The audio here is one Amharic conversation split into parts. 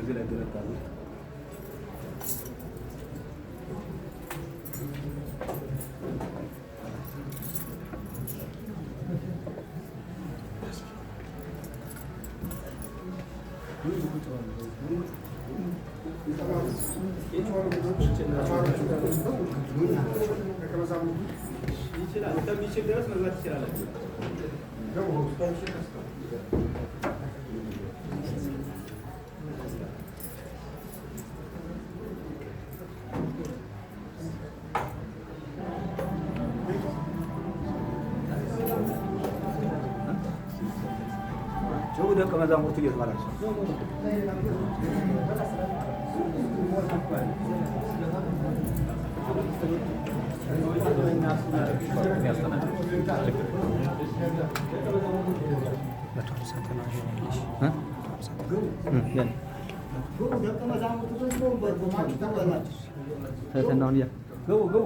እዚህ ላይ ገለጣሉ። ይችላል፣ እስከሚችል ድረስ መግባት ይችላል። ደቀ መዛሙርቱ እየተባላቸው ግቡ ግቡ።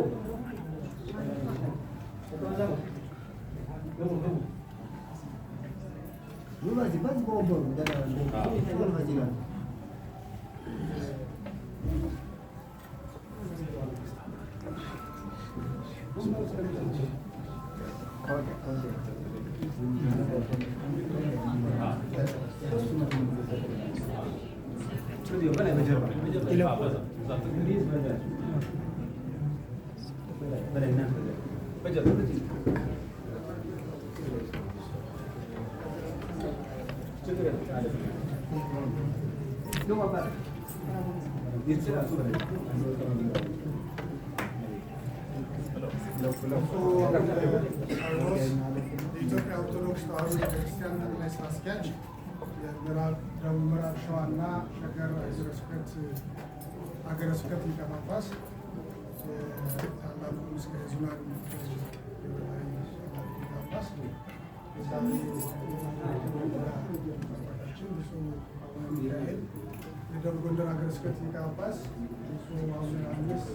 የኢትዮጵያ ኦርቶዶክስ ተዋሕዶ ቤተክርስቲያን ጠቅላይ ስራ አስኪያጅ፣ የደቡብ ምዕራብ ሸዋና ሸገር ሀገረ ስብከት ሊቀ ጳጳስ፣ ታላቁ ምስለ ዙናን የበላይ ሊቀ ጳጳስ፣ የዛሬ አባታችን ብፁዕ አቡነ ሚካኤል የደቡብ ጎንደር ሀገረ ስብከት ሊቀ ጳጳስ፣ ብፁዕ አቡነ ዮሐንስ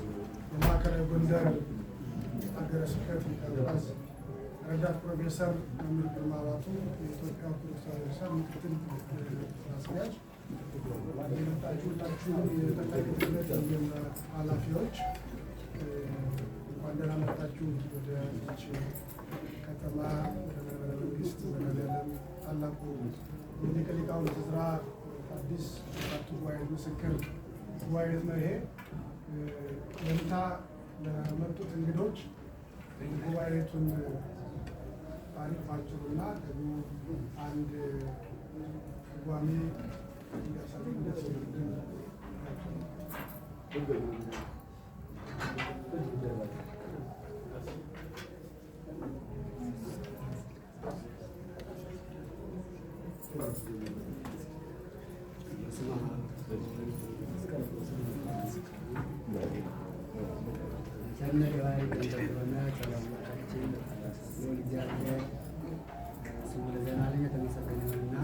የማዕከላዊ ጎንደር ሀገረ ስብከት ሊቀ ጳጳስ፣ ረዳት ፕሮፌሰር መምህር ግርማ አባቱ የኢትዮጵያ ኦርቶዶክስ ተዋሕዶ ቤተክርስቲያን ምክትል ስራ አስኪያጅ፣ የመጣችሁ ሁላችሁ የጠቅላይ ቤተ ክህነት የመምሪያ ኃላፊዎች፣ እንኳን ደህና መጣችሁ ወደዚች ከተማ፣ ወደ መንበረ መንግስት መድኃኔዓለም ታላቁ የሊቀ ሊቃውንት ዕዝራ አዲስ አራቱ ጉባኤ ምስክር ጉባኤ ቤት ነው ይሄ። ለምታ ለመጡት እንግዶች ጉባኤ ቤቱን ታሪክ ባጭሩና ደግሞ አንድ ትርጓሜ እንዲያሳዩ እንዲያስረዱን። ቸርነት የባህሪ ገንዘብ የሆነ ቸር አምላካችን ልዑል እግዚአብሔር ስሙ ለዘላለም የተመሰገነ ይሁንና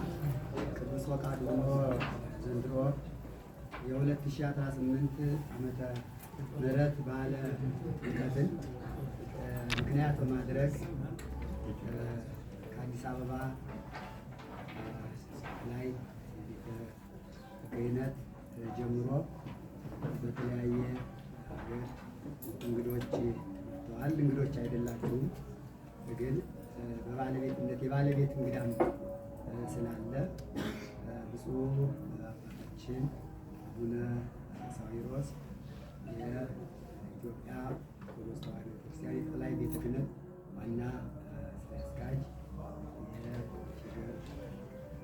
ቅዱስ ፈቃዱ ሆኖ ዘንድሮ የ2018 ዓመተ ምህረት በዓለ ጥምቀትን ምክንያት በማድረግ ከአዲስ አበባ ላይ ቤተ ክህነት ጀምሮ በተለያየ ሀገር እንግዶች መጥተዋል። እንግዶች አይደላችሁም፣ ግን በባለቤትነት የባለቤት እንግዳም ስላለ ብፁዕ አባታችን አቡነ ሳዊሮስ የኢትዮጵያ ኦርቶዶክስ ተዋሕዶ ቤተክርስቲያን የጠቅላይ ቤተ ክህነት ዋና ስራ አስኪያጅ፣ የሸገር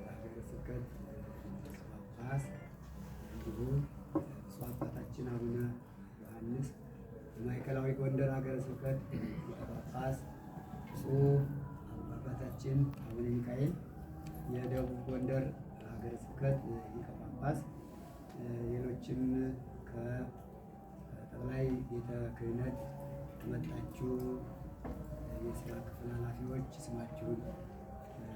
ሀገረ ስብከት ጳጳስ፣ እንዲሁም ብፁዕ አባታችን አቡነ ዮሐንስ የማዕከላዊ ጎንደር ሀገረ ስብከት ሊቀ ጳጳስ፣ ብፁዕ አባታችን አቡነ ሚካኤል የደቡብ ጎንደር ሀገረ ስብከት ሊቀ ጳጳስ፣ ሌሎችም ከጠቅላይ ቤተ ክህነት የመጣችሁ የስራ ክፍል ኃላፊዎች ስማችሁን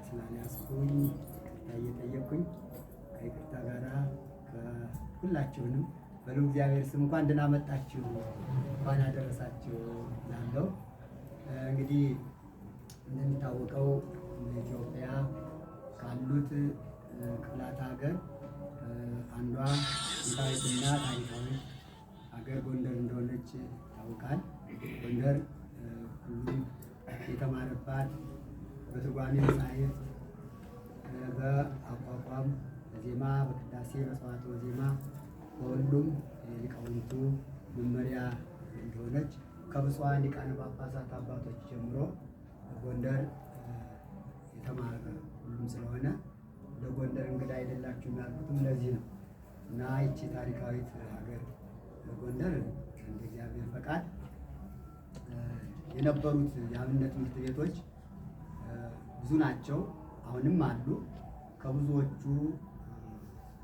ስላልያዝኩኝ ይቅርታ እየጠየቅኩኝ ከይቅርታ ጋራ ሁላችሁንም በልዑል እግዚአብሔር ስም እንኳን ደህና መጣችሁ፣ እንኳን አደረሳችሁ እላለሁ። እንግዲህ እንደሚታወቀው በኢትዮጵያ ካሉት ክፍላተ ሀገር አንዷ ጥንታዊትና ታሪካዊት ሀገር ጎንደር እንደሆነች ይታወቃል። ጎንደር ሁሉም የተማረባት በትርጓሜ መጻሕፍት፣ በአቋቋም፣ በዜማ፣ በቅዳሴ፣ በጸዋትወ ዜማ በሁሉም የሊቃውንቱ መመሪያ እንደሆነች ከብፁዓን ሊቃነ ጳጳሳት አባቶች ጀምሮ ጎንደር የተማረ ሁሉም ስለሆነ ለጎንደር እንግዳ አይደላችሁም ያልኩትም ለዚህ ነው። እና ይቺ ታሪካዊት ሀገር ጎንደር እንደ እግዚአብሔር ፈቃድ የነበሩት የአብነት ትምህርት ቤቶች ብዙ ናቸው፣ አሁንም አሉ። ከብዙዎቹ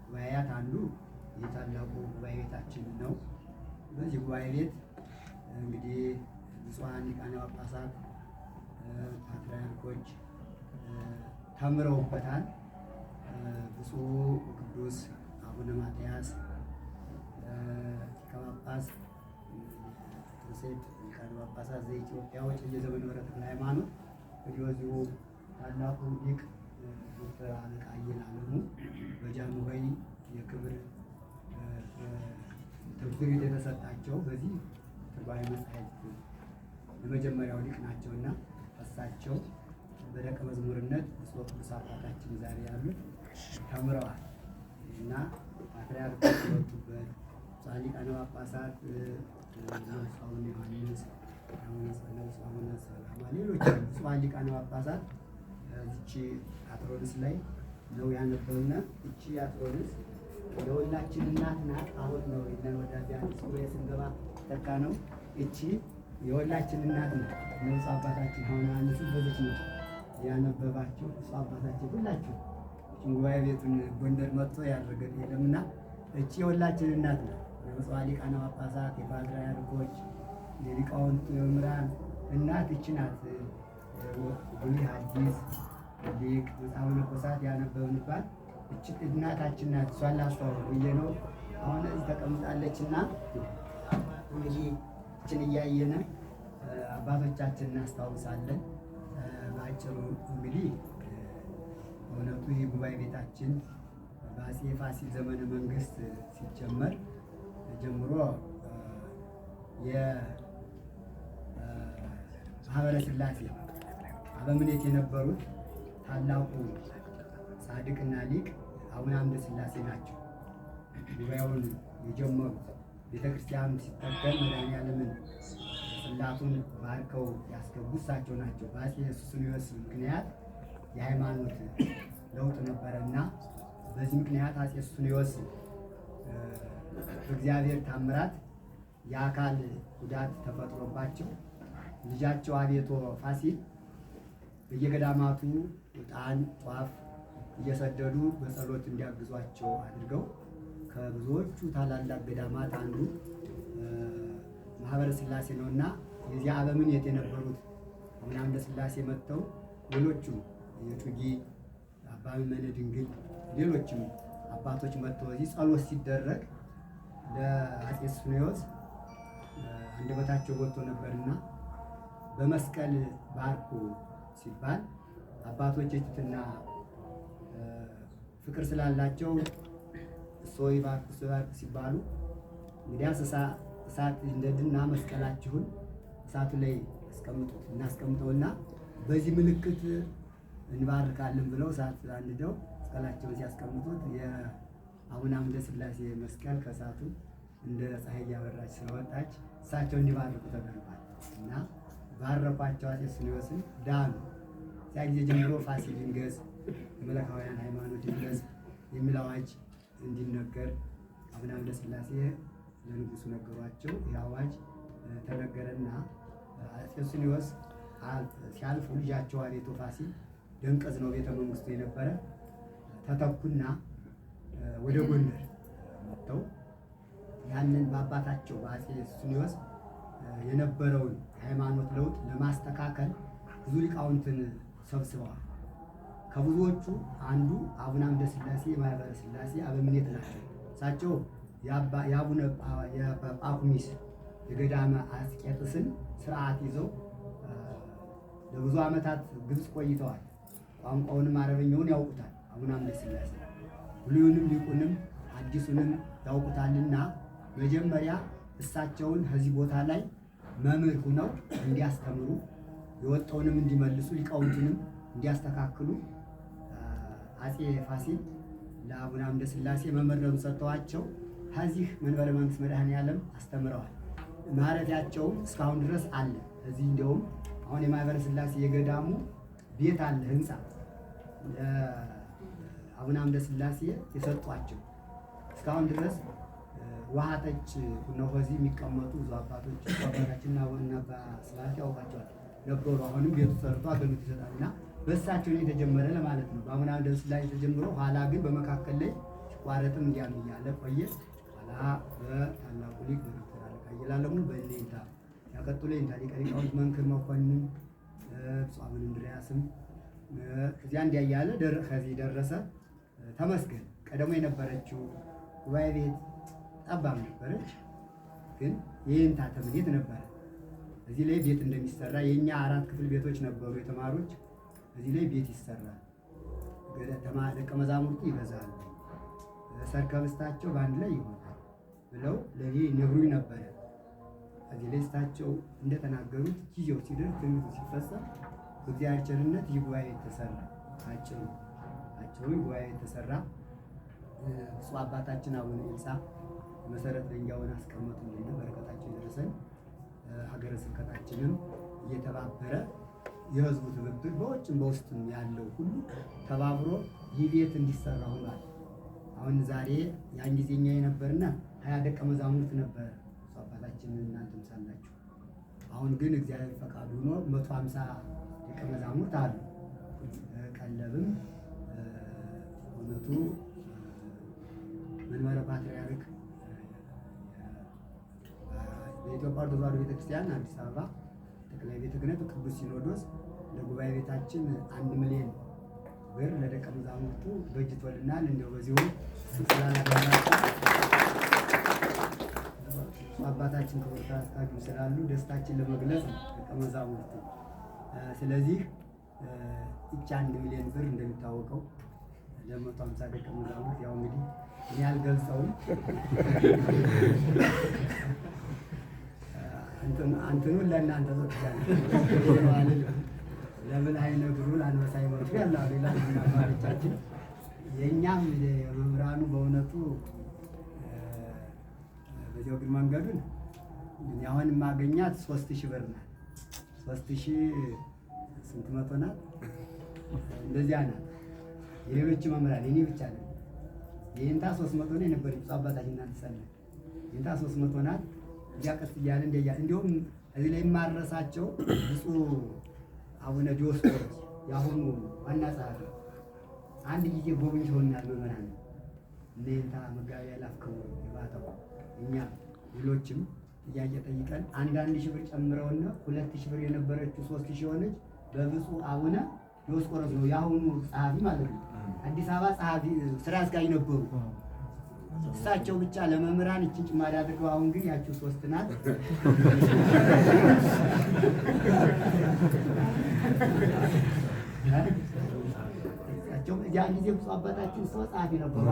ጉባኤያት አንዱ ይህ ታላቁ ጉባኤ ቤታችን ነው። በዚህ ጉባኤ ቤት እንግዲህ ብፁዓን ሊቃነ ጳጳሳት፣ ፓትርያርኮች ተምረውበታል። ብፁዕ ቅዱስ አቡነ ማትያስ ሊቀ ጳጳስ ሴት ሊቃነ ጳጳሳት ዘኢትዮጵያ ወዕጨጌ ዘመንበረ ተክለ ሃይማኖት፣ እንግዲህ በዚሁ ታላቁ ሊቅ ዶክተር አለቃ አየለ አለሙ በጃንሆይ የክብር ትምህርት ቤት የተሰጣቸው በዚህ ትርጓሜ መጻሕፍት የመጀመሪያው ሊቅ ናቸውና እሳቸው በደቀ መዝሙርነት ብፁዕ ቅዱስ አባታችን ዛሬ ያሉት ተምረዋል። እና ፓትርያርኮች የወጡበት፣ ብፁዓን ሊቃነ ጳጳሳት ብፁዕ አቡነ ዮሐንስ፣ ብፁዕ አቡነ ሰላማ፣ ሌሎች ብፁዓን ሊቃነ ጳጳሳት እዚች አትሮንስ ላይ ነው ያነበብነ። እቺ አትሮንስ የሁላችን እናት ናት። አሁን ነው ይህንን ወደዚያ አዲስ ጉባኤ ስንገባ ተካ ነው። እቺ የሁላችን እናት ናት። ብፁዕ አባታችን አቡነ ዮሐንስን በዚች ነው ያነበባቸው። ብፁዕ አባታችን ሁላችሁ ጉባኤ ቤቱን ጎንደር መጥቶ ያደረገን የለምና እቺ የሁላችን እናት ናት። የብፁዓን ሊቃነ ጳጳሳት፣ የፓትርያርኮች፣ የሊቃውንት መምህራን እናት እቺ ናት። ብሉይ ሐዲስ ሊቅ መጽሐፈ መነኮሳት ያነበብንባት እቺ እናታችን ናት። እሷን ላስተዋውቅ ብዬ ነው። አሁን እዚህ ተቀምጣለችና እንግዲህ እችን እያየነ አባቶቻችን እናስታውሳለን። በአጭሩ እንግዲህ እውነቱ ይህ ጉባኤ ቤታችን በአፄ ፋሲል ዘመነ መንግስት ሲጀመር ጀምሮ የማህበረ ሥላሴ አበምኔት የነበሩት ታላቁ ጻድቅና ሊቅ አቡነ አምደ ሥላሴ ናቸው። ጉባኤውን የጀመሩት ቤተክርስቲያኑ ሲተከል መድኃኔዓለምን ጽላቱን ባርከው ያስገቡ እሳቸው ናቸው። በአፄ ሱስንዮስ ምክንያት የሃይማኖት ለውጥ ነበረና በዚህ ምክንያት አፄ ሱስንዮስ በእግዚአብሔር ታምራት የአካል ጉዳት ተፈጥሮባቸው ልጃቸው አቤቶ ፋሲል በየገዳማቱ ዕጣን ጧፍ እየሰደዱ በጸሎት እንዲያግዟቸው አድርገው ከብዙዎቹ ታላላቅ ገዳማት አንዱ ማህበረ ሥላሴ ነውና የዚያ አበምኔት የነበሩት አቡነ አምደ ሥላሴ መጥተው ሌሎቹም የጩጊ አባ ምእመነ ድንግል ሌሎችም አባቶች መጥተው እዚህ ጸሎት ሲደረግ ለአፄ ሱስንዮስ አንደበታቸው ወጥቶ ነበርና በመስቀል ባርኩ ሲባል አባቶች የትትና ፍቅር ስላላቸው እሶ ይባርኩ እሶ ይባርኩ ሲባሉ እንግዲያስ እሳት ይንደድና መስቀላችሁን እሳቱ ላይ አስቀምጡት እናስቀምጠውና በዚህ ምልክት እንባርካለን ብለው እሳት አንድደው መስቀላቸውን ሲያስቀምጡት የአቡነ አምደ ሥላሴ መስቀል ከእሳቱ እንደ ፀሐይ እያበራች ስለወጣች እሳቸው እንዲባርኩ ተደርጓል እና ባረኳቸው። አፄ ሱስንዮስን ዳኑ። ዚያ ጊዜ ጀምሮ ፋሲል ይንገስ፣ የመለካውያን ሃይማኖት ይንገስ የሚል አዋጅ እንዲነገር አቡነ አምደ ሥላሴ ለንጉሱ ነገሯቸው። ይህ አዋጅ ተነገረና አፄ ሱስንዮስ ሲያልፉ ልጃቸው አቤቶ ፋሲል ደንቀዝ ነው ቤተ መንግስቱ የነበረ ተተኩና ወደ ጎንደር መጥተው ያንን በአባታቸው በአፄ ሱስንዮስ የነበረውን የሃይማኖት ለውጥ ለማስተካከል ብዙ ሊቃውንትን ሰብስበዋል። ከብዙዎቹ አንዱ አቡነ አምደ ሥላሴ የማህበረ ሥላሴ አበምኔት ናቸው። እሳቸው የአቡነ ጳኩሚስ የገዳመ አስቄጥስን ስርዓት ይዘው ለብዙ ዓመታት ግብፅ ቆይተዋል። ቋንቋውንም አረበኛውን ያውቁታል። አቡነ አምደ ሥላሴ ብሉዩንም ሊቁንም ሐዲሱንም ያውቁታልና መጀመሪያ እሳቸውን ከዚህ ቦታ ላይ መምህር ሁነው እንዲያስተምሩ የወጣውንም እንዲመልሱ ሊቃውንቱንም እንዲያስተካክሉ አፄ ፋሲል ለአቡነ አምደ ሥላሴ መምህርነቱን ሰጥተዋቸው ከዚህ መንበረ መንግስት መድኃኔዓለም አስተምረዋል። ማረፊያቸውም እስካሁን ድረስ አለ። እዚህ እንዲያውም አሁን የማህበረ ሥላሴ የገዳሙ ቤት አለ፣ ህንፃ አቡነ አምደ ሥላሴ የሰጧቸው እስካሁን ድረስ ውሃ ጠጭ ነው። ከዚህ የሚቀመጡ ብዙ አባቶች አባታችንና አባ ስብሐት ያውቃቸዋል ነበሩ። አሁንም ቤቱ ሰርቶ አገልግሎት ይሰጣልና በእሳቸው ነው የተጀመረ ለማለት ነው። በአቡነ አምደ ሥላሴ ተጀምሮ ኋላ ግን በመካከል ላይ ሲቋረጥም እንዲያም እያለ ቆየ። ኋላ በታላቁ ሊቅ በዶክተር አለቃ አየላለሙ በእኔንታ ያቀጥሎ የእንታ ሊቀ ሊቃውንት መንክር መኮንን ብፁዕ አቡነ እንድርያስም እዚያ እንዲያ እያለ ከዚህ ደረሰ። ተመስገን። ቀደሞ የነበረችው ጉባኤ ቤት ጠባብ ነበረች፣ ግን የየንታ ተምኔት ነበረ። እዚህ ላይ ቤት እንደሚሰራ የኛ 4 ክፍል ቤቶች ነበሩ የተማሪዎች። እዚህ ላይ ቤት ይሰራል፣ ደቀ መዛሙርቱ ይበዛሉ፣ ሰርከብስታቸው በአንድ ላይ ይሆናል ብለው ለኔ ይነግሩኝ ነበረ። እዚህ ላይ እሳቸው እንደተናገሩት ጊዜው ሲደርስ ትንቢቱ ሲፈጸም በእግዚአብሔር ቸርነት ይህ ጉባኤ ተሰራ። አጭሩ ጉባኤ ተሰራ። ብፁዕ አባታችን አቡነ ኤልሳ መሰረት ድንጋዩን አስቀመጡልን፣ በረከታቸው ይድረሰን። ሀገረ ስብከታችንም እየተባበረ የህዝቡ ትብብር በውጭም በውስጥም ያለው ሁሉ ተባብሮ ይህ ቤት እንዲሰራ ሆኗል። አሁን ዛሬ ያን ጊዜ እኛ የነበርና 20 ደቀ መዛሙርት ነበረ ብፁዕ አባታችን እናንተም ሳላችሁ። አሁን ግን እግዚአብሔር ፈቃዱ ሆኖ 150 ደቀ መዛሙርት አሉ። ቀለብም እውነቱ መንበረ ፓትርያርክ በኢትዮጵያ ኦርቶዶክስ ተዋሕዶ ቤተክርስቲያን አዲስ አበባ ጠቅላይ ቤተ ክህነት ቅዱስ ሲኖዶስ ለጉባኤ ቤታችን 1 ሚሊዮን ብር ለደቀ መዛሙርቱ በጅቶልናል። እንደው በዚሁ ስላላገኛችሁ አባታችን ክቡር አስታጊ ስላሉ ደስታችን ለመግለጽ ነው ደቀ መዛሙርቱ። ስለዚህ ይህች 1 ሚሊዮን ብር እንደሚታወቀው ለ150 ደቀ መዛሙርት ያው እንግዲህ እኔ አልገልጸውም። አንተኑን ለእናንተ ሰጥቻለሁ። ለምን አይነግሩ ለአንበሳ ይመጡ ያላሉ ይላል አባቶቻችን። የእኛም የመምህራኑ በእውነቱ በዚያው ግን መንገዱን እኔ አሁን የማገኛት 3000 ብር ናት። 3800 ናት፣ እንደዚያ ናት። የሌሎች መምህራን የኔ ብቻ ነው። የእንታ 300 ነው የነበረች ብፁዕ አባታችን እናንተ ሰለ የእንታ 300 ናት። እያቀስ እያለ እንደያ እንዲሁም እዚህ ላይ የማረሳቸው ብፁዕ አቡነ ዲዮስቆሮስ የአሁኑ ዋና ጸሐፊ አንድ ጊዜ ጎብኝተውናል። መምህራን እነ የእንታ መጋቢ አእላፍ ክቡር የባተው እኛ ሌሎችም ጥያቄ ጠይቀን 1 ሺህ ብር ጨምረውና 2000 ብር የነበረችው 3000 ሆነች። በብፁዕ አቡነ ዲዮስቆሮስ ነው የአሁኑ ጸሐፊ ማለት ነው። አዲስ አበባ ጸሐፊ ስራ አስኪያጅ ነበሩ። እሳቸው ብቻ ለመምህራን እችን ጭማሪ አድርገው አሁን ግን ያቺው 3 ናት። እሳቸው ያን ጊዜ ብፁዕ አባታችን ሰው ጸሐፊ ነበሩ።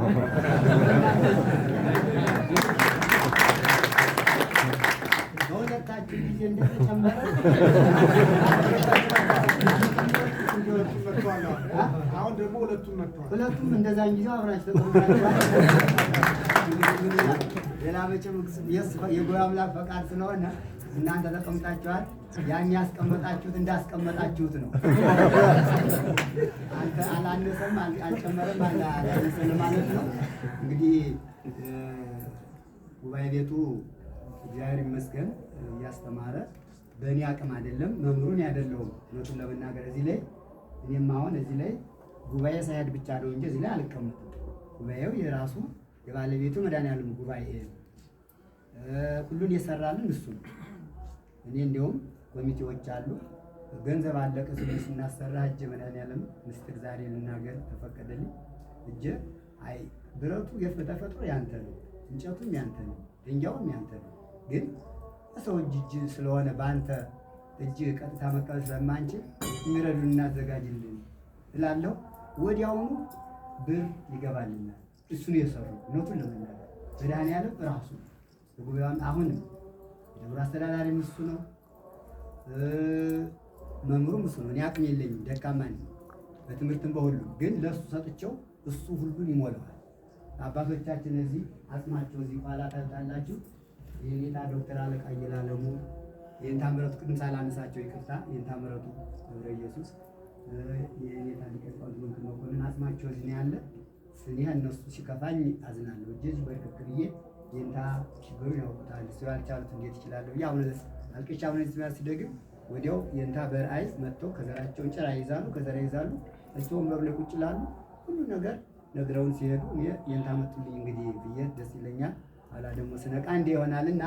በሁለታችን ጊዜ እንደተጨመረ አሁን ደግሞ ሁለቱም መጥተዋል። ሁለቱም እንደዛን ጊዜው አብራችሁ ተቀምጣችኋል። ሌላ መቼም የጎይ አምላክ ፈቃድ ስለሆነ እናንተ ተቀምጣችኋል። ያን ያስቀመጣችሁት እንዳስቀመጣችሁት ነው። አላነሰም አልጨመረም አላነሰም ማለት ነው። እንግዲህ ጉባኤ ቤቱ እግዚአብሔር ይመስገን እያስተማረ በእኔ አቅም አይደለም፣ መምህሩን ያደለውም እውነቱን ለመናገር እዚህ ላይ እኔም አሁን እዚህ ላይ ጉባኤ ሳይሄድ ብቻ ነው እንጂ እዚህ ላይ አልቀመጥም። ጉባኤው የራሱ የባለቤቱ መድኃኔዓለም ጉባኤ ነው። ሁሉን የሰራልን እሱ ነው። እኔ እንደውም ኮሚቴዎች አሉ። ገንዘብ አለቀ ሲሉ ስናሰራ እጄ መድኃኔዓለም ምስጢር ዛሬ ልናገር ተፈቀደልኝ። እጄ አይ ብረቱ በተፈጥሮ ያንተ ነው፣ እንጨቱም ያንተ ነው፣ ድንጋዩም ያንተ ነው። ግን ሰው እጅ ስለሆነ በአንተ እጅ ቀጥታ መቀበል ስለማንችል የሚረዱን እናዘጋጅልን እላለሁ። ወዲያውኑ ብር ይገባልናል። እሱ ነው የሰሩ። እውነቱን ለመናገር መድኃኔዓለም ራሱ የጉባኤውን አሁንም የደብሩ አስተዳዳሪም እሱ ነው፣ መምህሩም እሱ ነው። እኔ አቅም የለኝም፣ ደካማ ነኝ በትምህርትም በሁሉም፣ ግን ለእሱ ሰጥቼው እሱ ሁሉን ይሞላዋል። አባቶቻችን እዚህ አጽማቸው እዚህ ኋላ ታዩታላችሁ። የኔታ ዶክተር አለቃ ይላለሙ፣ የኔታ ምረቱ ቅድም ሳላነሳቸው ይቅርታ፣ የኔታ ምረቱ ገብረ ኢየሱስ፣ የኔታ ሊቀ ሊቃውንት መንክር መኮንን አጽማቸው እዚህ ነው ያለ። እኔ እነሱ ሲከፋኝ አዝናለሁ። እጄ በርከክ ብዬ የኔታ ችግሩን ያውቁታል፣ እሱ ያልቻሉት እንዴት ይችላለሁ? አሁን አልቅሻ አሁን ሲደግም ወዲያው የኔታ በራእይ መጥተው ከዘራቸውን ጭራ ይይዛሉ፣ ከዘራ ይይዛሉ፣ እሱ ወንበሩ ላይ ቁጭ ይላሉ። ሁሉ ነገር ነግረውን ሲሄዱ እኔ የኔታ መጡልኝ እንግዲህ ብዬ ደስ ይለኛል። ኋላ ደግሞ ስነቃ እንደ ይሆናልና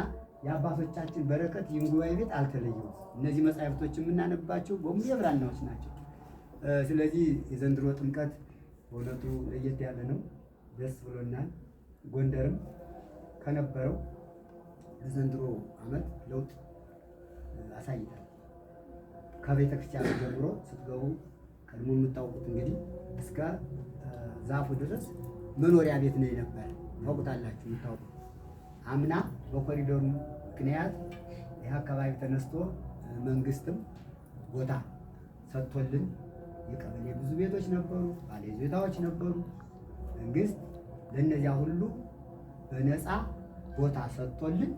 የአባቶቻችን በረከት ይህን ጉባኤ ቤት አልተለየውም። እነዚህ መጻሕፍቶች የምናነባቸው በሙሉ የብራናዎች ናቸው። ስለዚህ የዘንድሮ ጥምቀት በእውነቱ ለየት ያለ ነው። ደስ ብሎናል። ጎንደርም ከነበረው በዘንድሮ ዓመት ለውጥ አሳይታል። ከቤተ ክርስቲያኑ ጀምሮ ስትገቡ ቀድሞ የምታውቁት እንግዲህ እስከ ዛፉ ድረስ መኖሪያ ቤት ነው የነበረ። ታውቁታላችሁ የምታውቁት። አምና በኮሪደሩ ምክንያት ይህ አካባቢ ተነስቶ መንግስትም ቦታ ሰጥቶልን የቀበሌ ብዙ ቤቶች ነበሩ፣ ባለይዞታዎች ነበሩ። መንግስት ለእነዚያ ሁሉ በነፃ ቦታ ሰጥቶልን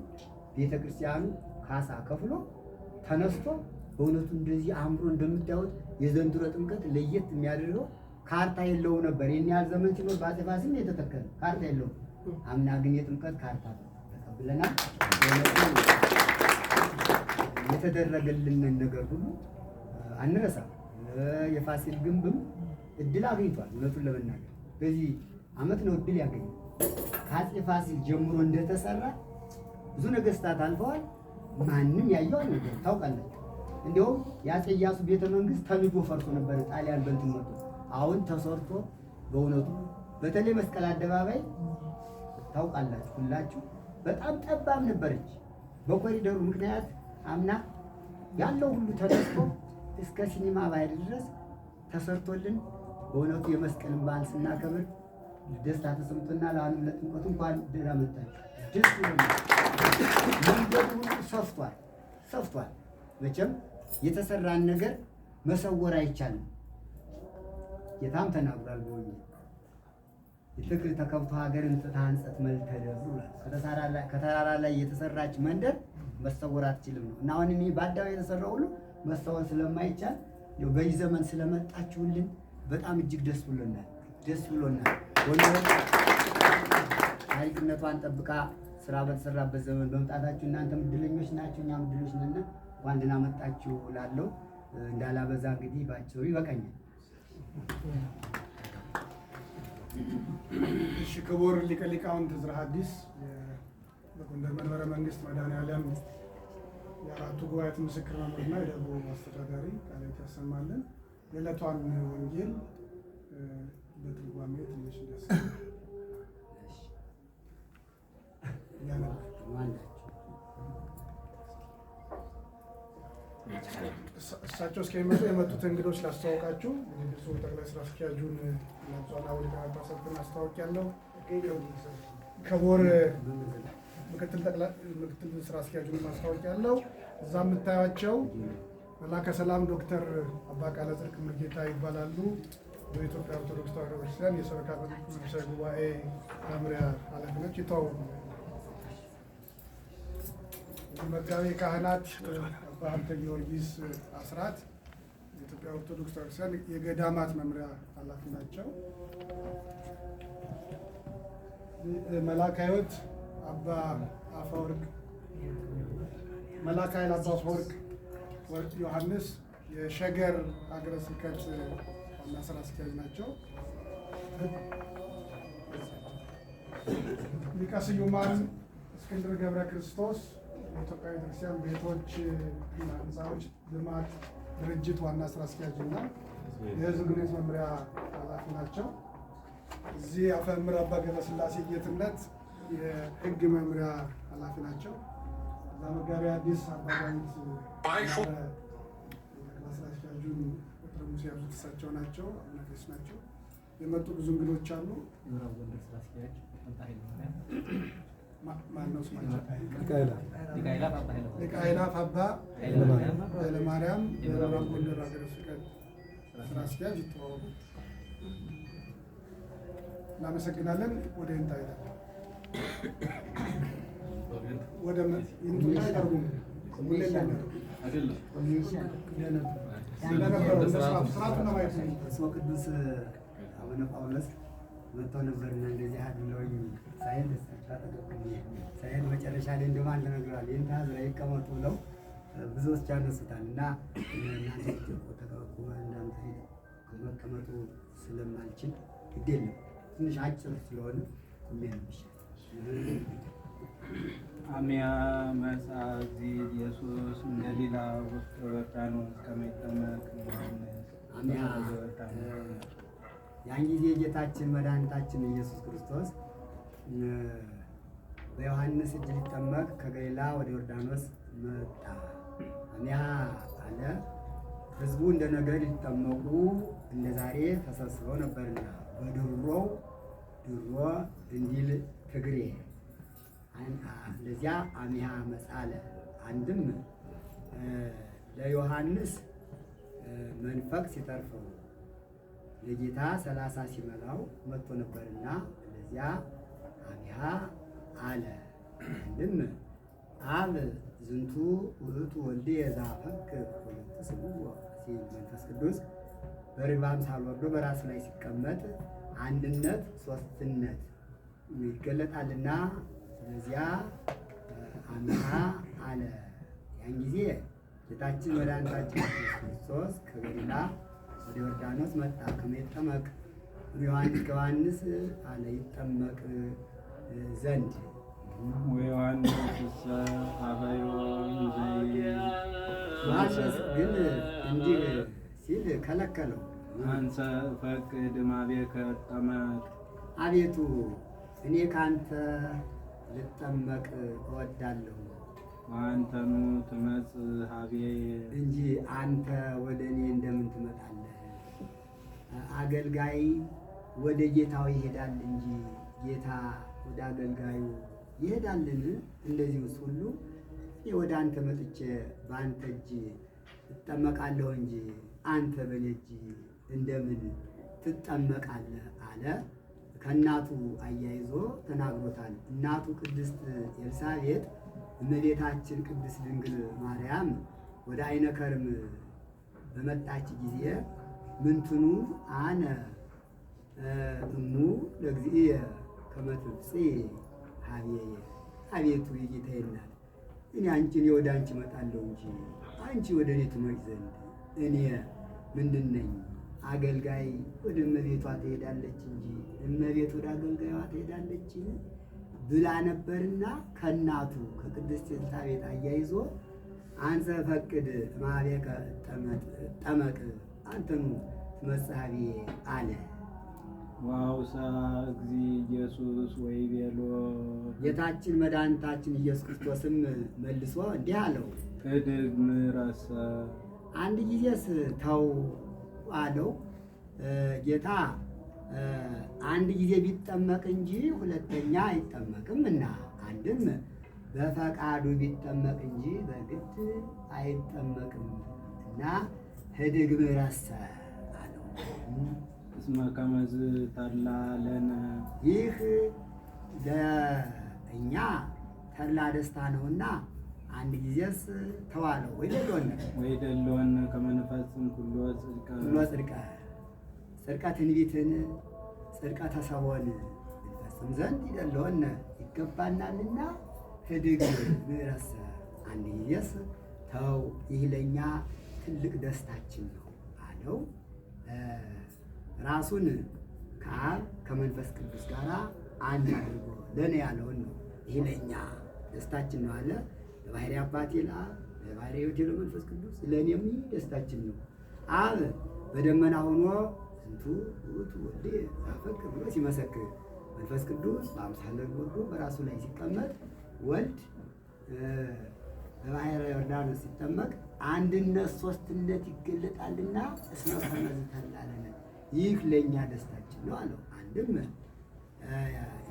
ቤተክርስቲያኑ ካሳ ከፍሎ ተነስቶ በእውነቱ እንደዚህ አምሮ እንደምታዩት የዘንድሮ ጥምቀት ለየት የሚያደርገው ካርታ የለውም ነበር። ይህን ያህል ዘመን ሲኖር በአፄ ፋሲል የተተከለ ካርታ የለውም። አምና ግን የጥምቀት ካርታ ተቀብለናል። የተደረገልንን ነገር ሁሉ አንረሳም። የፋሲል ግንብም እድል አግኝቷል። እውነቱን ለመናገር በዚህ ዓመት ነው እድል ያገኘው። ከአፄ ፋሲል ጀምሮ እንደተሰራ ብዙ ነገስታት አልፈዋል። ማንም ያየው አልነበረም። ታውቃላችሁ። እንዲያውም የአፄ ኢያሱ ቤተ መንግስት ተንዶ ፈርሶ ነበር ጣሊያን በእንትን መጥቶ። አሁን ተሰርቶ በእውነቱ በተለይ መስቀል አደባባይ ታውቃላችሁ ሁላችሁ በጣም ጠባብ ነበረች። በኮሪደሩ ምክንያት አምና ያለው ሁሉ ተነስቶ እስከ ሲኒማ ባይል ድረስ ተሰርቶልን በእውነቱ የመስቀልን በዓል ስናከብር ደስታ ተሰምቶናል። አሁንም ለጥምቀቱ እንኳን ደህና መጣችሁ። ደስ ብሎናል። መንገዱ ሁሉ ሰፍቷል ሰፍቷል። መቼም የተሰራን ነገር መሰወር አይቻልም። ጌታም ተናግሯል በወንጌል ትክል ተከብቶ ሀገርን ተታንጸት መልተ ደብሩ ከተራራ ላይ የተሰራች መንደር መሰወር አትችልም ነው እና አሁንም ይሄ በአደባባይ የተሰራው ሁሉ መሰወር ስለማይቻል በዚህ ዘመን ስለመጣችሁልን በጣም እጅግ ደስ ብሎናል። ደስ ብሎናል። ጎንደር ታሪክነቷን ጠብቃ ስራ በተሰራበት ዘመን በመምጣታችሁ እናንተም እድለኞች ናችሁ፣ እኛም እድለኞች ነን። እንኳን ደህና መጣችሁ እላለሁ። እንዳላበዛ እንግዲህ ባጭሩ ይበቃኛል። እሺ፣ ክቡር ሊቀ ሊቃውንት ዕዝራ ሐዲስ በጎንደር መንበረ መንግስት መድኃኔዓለም የአራቱ ጉባኤያት ምስክር መምህርና የደብሩ አስተዳዳሪ ቃለ ሕይወት ያሰማልን። የዕለቷን ወንጌል በትርጓሜ ትንሽ እሳቸው እስከሚመጡ የመጡት እንግዶች ላስተዋውቃችሁ። ብፁዕ ጠቅላይ ስራ አስኪያጁን እና ብፁዓን አበው ሊቃነ ጳጳሳትን አስተዋውቂያለሁ። ክቡር ምክትል ስራ አስኪያጁን ማስታወቂያለሁ። እዛ የምታዩቸው መላከ ሰላም ዶክተር አባ ቃለ ጽድቅ ሙሉጌታ ይባላሉ። በኢትዮጵያ ኦርቶዶክስ ተዋሕዶ ቤተክርስቲያን የሰበካ መንፈሳዊ ጉባኤ መምሪያ ኃላፊ ናቸው። ይተዋወቁ። መጋቤ ካህናት አባ ሀብተ ጊዮርጊስ አስራት የኢትዮጵያ ኦርቶዶክስ ተዋሕዶ ቤተክርስቲያን የገዳማት መምሪያ ኃላፊ ናቸው። መላከ ሕይወት አባ አፈወርቅ መላከ ኃይል አባ አፈወርቅ ዮሐንስ የሸገር ሀገረ ስብከት ዋና ስራ አስኪያጅ ናቸው። ሊቀ ስዩማን እስክንድር ገብረ ክርስቶስ የኢትዮጵያ ቤተክርስቲያን ቤቶች እና ሕንፃዎች ልማት ድርጅት ዋና ስራ አስኪያጅ እና የሕዝብ ግንኙነት መምሪያ ኃላፊ ናቸው። እዚህ አፈ መምህር አባ ገብረስላሴ ጌትነት የሕግ መምሪያ ኃላፊ ናቸው። እዛ መጋቢ ሐዲስ አባ ዳዊት ጠቅላይ ስራ አስኪያጁን በትረ ሙሴ ያዙት እሳቸው ናቸው። አቡነ ቄስ ናቸው። የመጡ ብዙ እንግዶች አሉ። የምዕራብ ጎንደር ስራ አስኪያጅ ፈንታ ኃይለማርያም። ማነው ስማቸው? ሊቀ አእላፍ አባ ኃይለማርያም። ሊቀ አእላፍ አባ ኃይለማርያም። ኃይለማርያም የምዕራብ ጎንደር ሀገረ ስብከት ስራ አስኪያጅ ይተዋወቁ። እናመሰግናለን። ወደ ይንታ ይላል ወደ ይምጡና ይተርጉሙ። ሁሌ እንደሚያደርጉ እንደነበረው እንደ ስርዓቱ ስርዓቱን ለማየት ነው። ብፁዕ ቅዱስ አቡነ ጳውሎስ መጥተው ነበርና እንደዚህ አድለውኝ ሳይል እሳቸው አጠገብ ቆሜ ሳይል መጨረሻ ላይ እንደውም አንድ ተነግሯል። ይህን ታዝራ ይቀመጡ ብለው ብዙዎች ያነሱታል እና እናንተ ተቀቁመ እናንተ ፊት መቀመጡ ስለማልችል ግድ የለም ትንሽ አጭር ስለሆነ ቁሜ ነው የሚሻለው። አሚያ መጽአ እግዚእ ኢየሱስ እምገሊላ ውስተ ዮርዳኖስ ከመ ይጠመቅ እምዮሐንስ። አሚያ ያን ጊዜ ጌታችን መድኃኒታችን ኢየሱስ ክርስቶስ በዮሐንስ እጅ ሊጠመቅ ከገሊላ ወደ ዮርዳኖስ መጣ። አሚያ አለ ሕዝቡ እንደ ነገ ሊጠመቁ እንደ ዛሬ ተሰብስበው ነበርና በድሮው ድሮ እንዲል ትግሬ እንደዚያ አሚሃ መጻለ አንድም ለዮሐንስ መንፈቅ ሲተርፈው ለጌታ 30 ሲመላው መጥቶ ነበርና እንደዚያ አሚሃ አለ። አንድም አብ ዝንቱ ውእቱ ወልድየ ዘአፈቅር ወሎቱ ስምዎ ሲል መንፈስ ቅዱስ በርግብ አምሳል ወርዶ በራሱ ላይ ሲቀመጥ አንድነት ሶስትነት ይገለጣልና ስለዚያ አሚሃ አለ። ያን ጊዜ ጌታችን መድኃኒታችን ኢየሱስ ክርስቶስ ከገሊላ ወደ ዮርዳኖስ መጣ። ከመ ይጠመቅ ዮሐንስ አለ ይጠመቅ ዘንድ። ወዮሐንስ እሰ አበዮ እንዘይ ዮሐንስ ግን እንዲህ ሲል ከለከለው። አንሰ እፈቅድ እምአቤከ እጠመቅ። አቤቱ እኔ ካንተ ልጠመቅ እወዳለሁ ወአንተኑ ትመጽእ ኀቤየ። እንጂ አንተ ወደ እኔ እንደምን ትመጣለህ? አገልጋይ ወደ ጌታው ይሄዳል እንጂ ጌታ ወደ አገልጋዩ ይሄዳልን? እንደዚሁስ ሁሉ እኔ ወደ አንተ መጥቼ በአንተ እጅ እጠመቃለሁ እንጂ አንተ በእኔ እጅ እንደምን ትጠመቃለህ? አለ። ከእናቱ አያይዞ ተናግሮታል። እናቱ ቅድስት ኤልሳቤጥ እመቤታችን ቅድስት ድንግል ማርያም ወደ አይነ ከርም በመጣች ጊዜ ምንትኑ አነ እሙ ለእግዚእየ ከመ ትብጽኢ ኀቤየ፣ አቤቱ የጌታዬ እናት እኔ አንቺ እኔ ወደ አንቺ እመጣለሁ እንጂ አንቺ ወደ እኔ ትመጪ ዘንድ እኔ ምንድን ነኝ? አገልጋይ ወደ እመቤቷ ትሄዳለች እንጂ እመቤት ወደ አገልጋይዋ ትሄዳለች ብላ ነበርና ከእናቱ ከቅድስት ኤልሳቤጥ አያይዞ አንሰ ፈቅድ እምኀቤከ እጠመቅ አንተኑ ትመጽእ ኀቤየ አለ። ወአውሥአ እግዚእ ኢየሱስ ወይቤሎ ጌታችን መድኃኒታችን ኢየሱስ ክርስቶስም መልሶ እንዲህ አለው፣ ህድግ ምረሰ። አንድ ጊዜስ ተው አለው። ጌታ አንድ ጊዜ ቢጠመቅ እንጂ ሁለተኛ አይጠመቅም እና አንድም በፈቃዱ ቢጠመቅ እንጂ በግድ አይጠመቅም እና ህድግ ምረሰ አለው። እስመ ከመዝ ተድላ ለነ። ይህ ለእኛ ተድላ ደስታ ነውና አንድ ጊዜስ ተዋለው ወይ ደሎነ ወይደልወነ ከመ ንፈጽም ኩሎ ጽድቀ። ኩሎ ጽድቀ ጽድቀ ትንቢትን ጽድቀ ተሰቦን እንፈጽም ዘንድ ይደለወነ ይገባናልና ህድግ ምረሰ አንድ ጊዜስ ተው፣ ይህ ለእኛ ትልቅ ደስታችን ነው አለው። ራሱን ከአብ ከመንፈስ ቅዱስ ጋር አንድ አድርጎ ለእኔ ያለውን ነው። ይህ ለእኛ ደስታችን ነው አለ። ለባሕርይ አባቴ ለአብ ለባሕርይ ሕይወቴ ለመንፈስ ቅዱስ ለእኔም ይህ ደስታችን ነው። አብ በደመና ሆኖ ዝንቱ ውእቱ ወልድየ ዘአፈቅር ብሎ ሲመሰክር፣ መንፈስ ቅዱስ በአምሳለ ወርዶ በራሱ ላይ ሲቀመጥ፣ ወልድ በባሕረ ዮርዳኖስ ሲጠመቅ አንድነት ሶስትነት ይገለጣልና እስመ ከመ ዝተላለነ ይህ ለእኛ ደስታችን ነው አለው። አንድም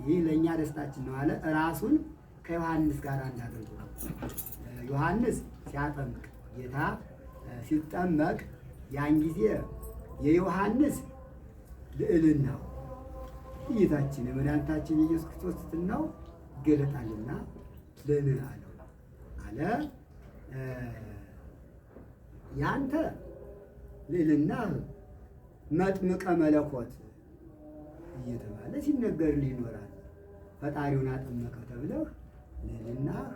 ይህ ለእኛ ደስታችን ነው አለ። ራሱን ከዮሐንስ ጋር አንድ አድርጎ ዮሐንስ ሲያጠምቅ ጌታ ሲጠመቅ ያን ጊዜ የዮሐንስ ልዕልናው ጌታችን የመድኃኒታችን የኢየሱስ ክርስቶስ ትሕትናው ይገለጣልና ለነ አለው አለ። ያንተ ልዕልና መጥምቀ መለኮት እየተባለ ሲነገርልህ ይኖራል። ፈጣሪውን አጠመቀ ተብለህ ልዕልናህ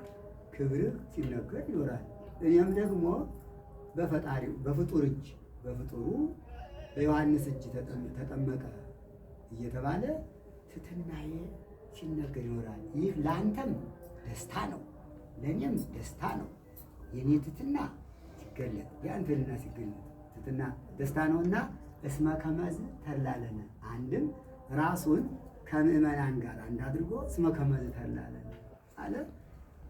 ክብርህ ሲነገር ይኖራል። እኔም ደግሞ በፈጣሪው በፍጡር እጅ በፍጡሩ በዮሐንስ እጅ ተጠመቀ እየተባለ ትሕትናዬ ሲነገር ይኖራል። ይህ ለአንተም ደስታ ነው፣ ለእኔም ደስታ ነው። የእኔ ትሕትና ሲገለጥ የአንተ ልዕልና ሲገለጥ ትሕትና ደስታ ነውና እስመ ከመዝ ተድላለነ። አንድም ራሱን ከምዕመናን ጋር አንድ አድርጎ እስመ ከመዝ ተድላለነ አለ።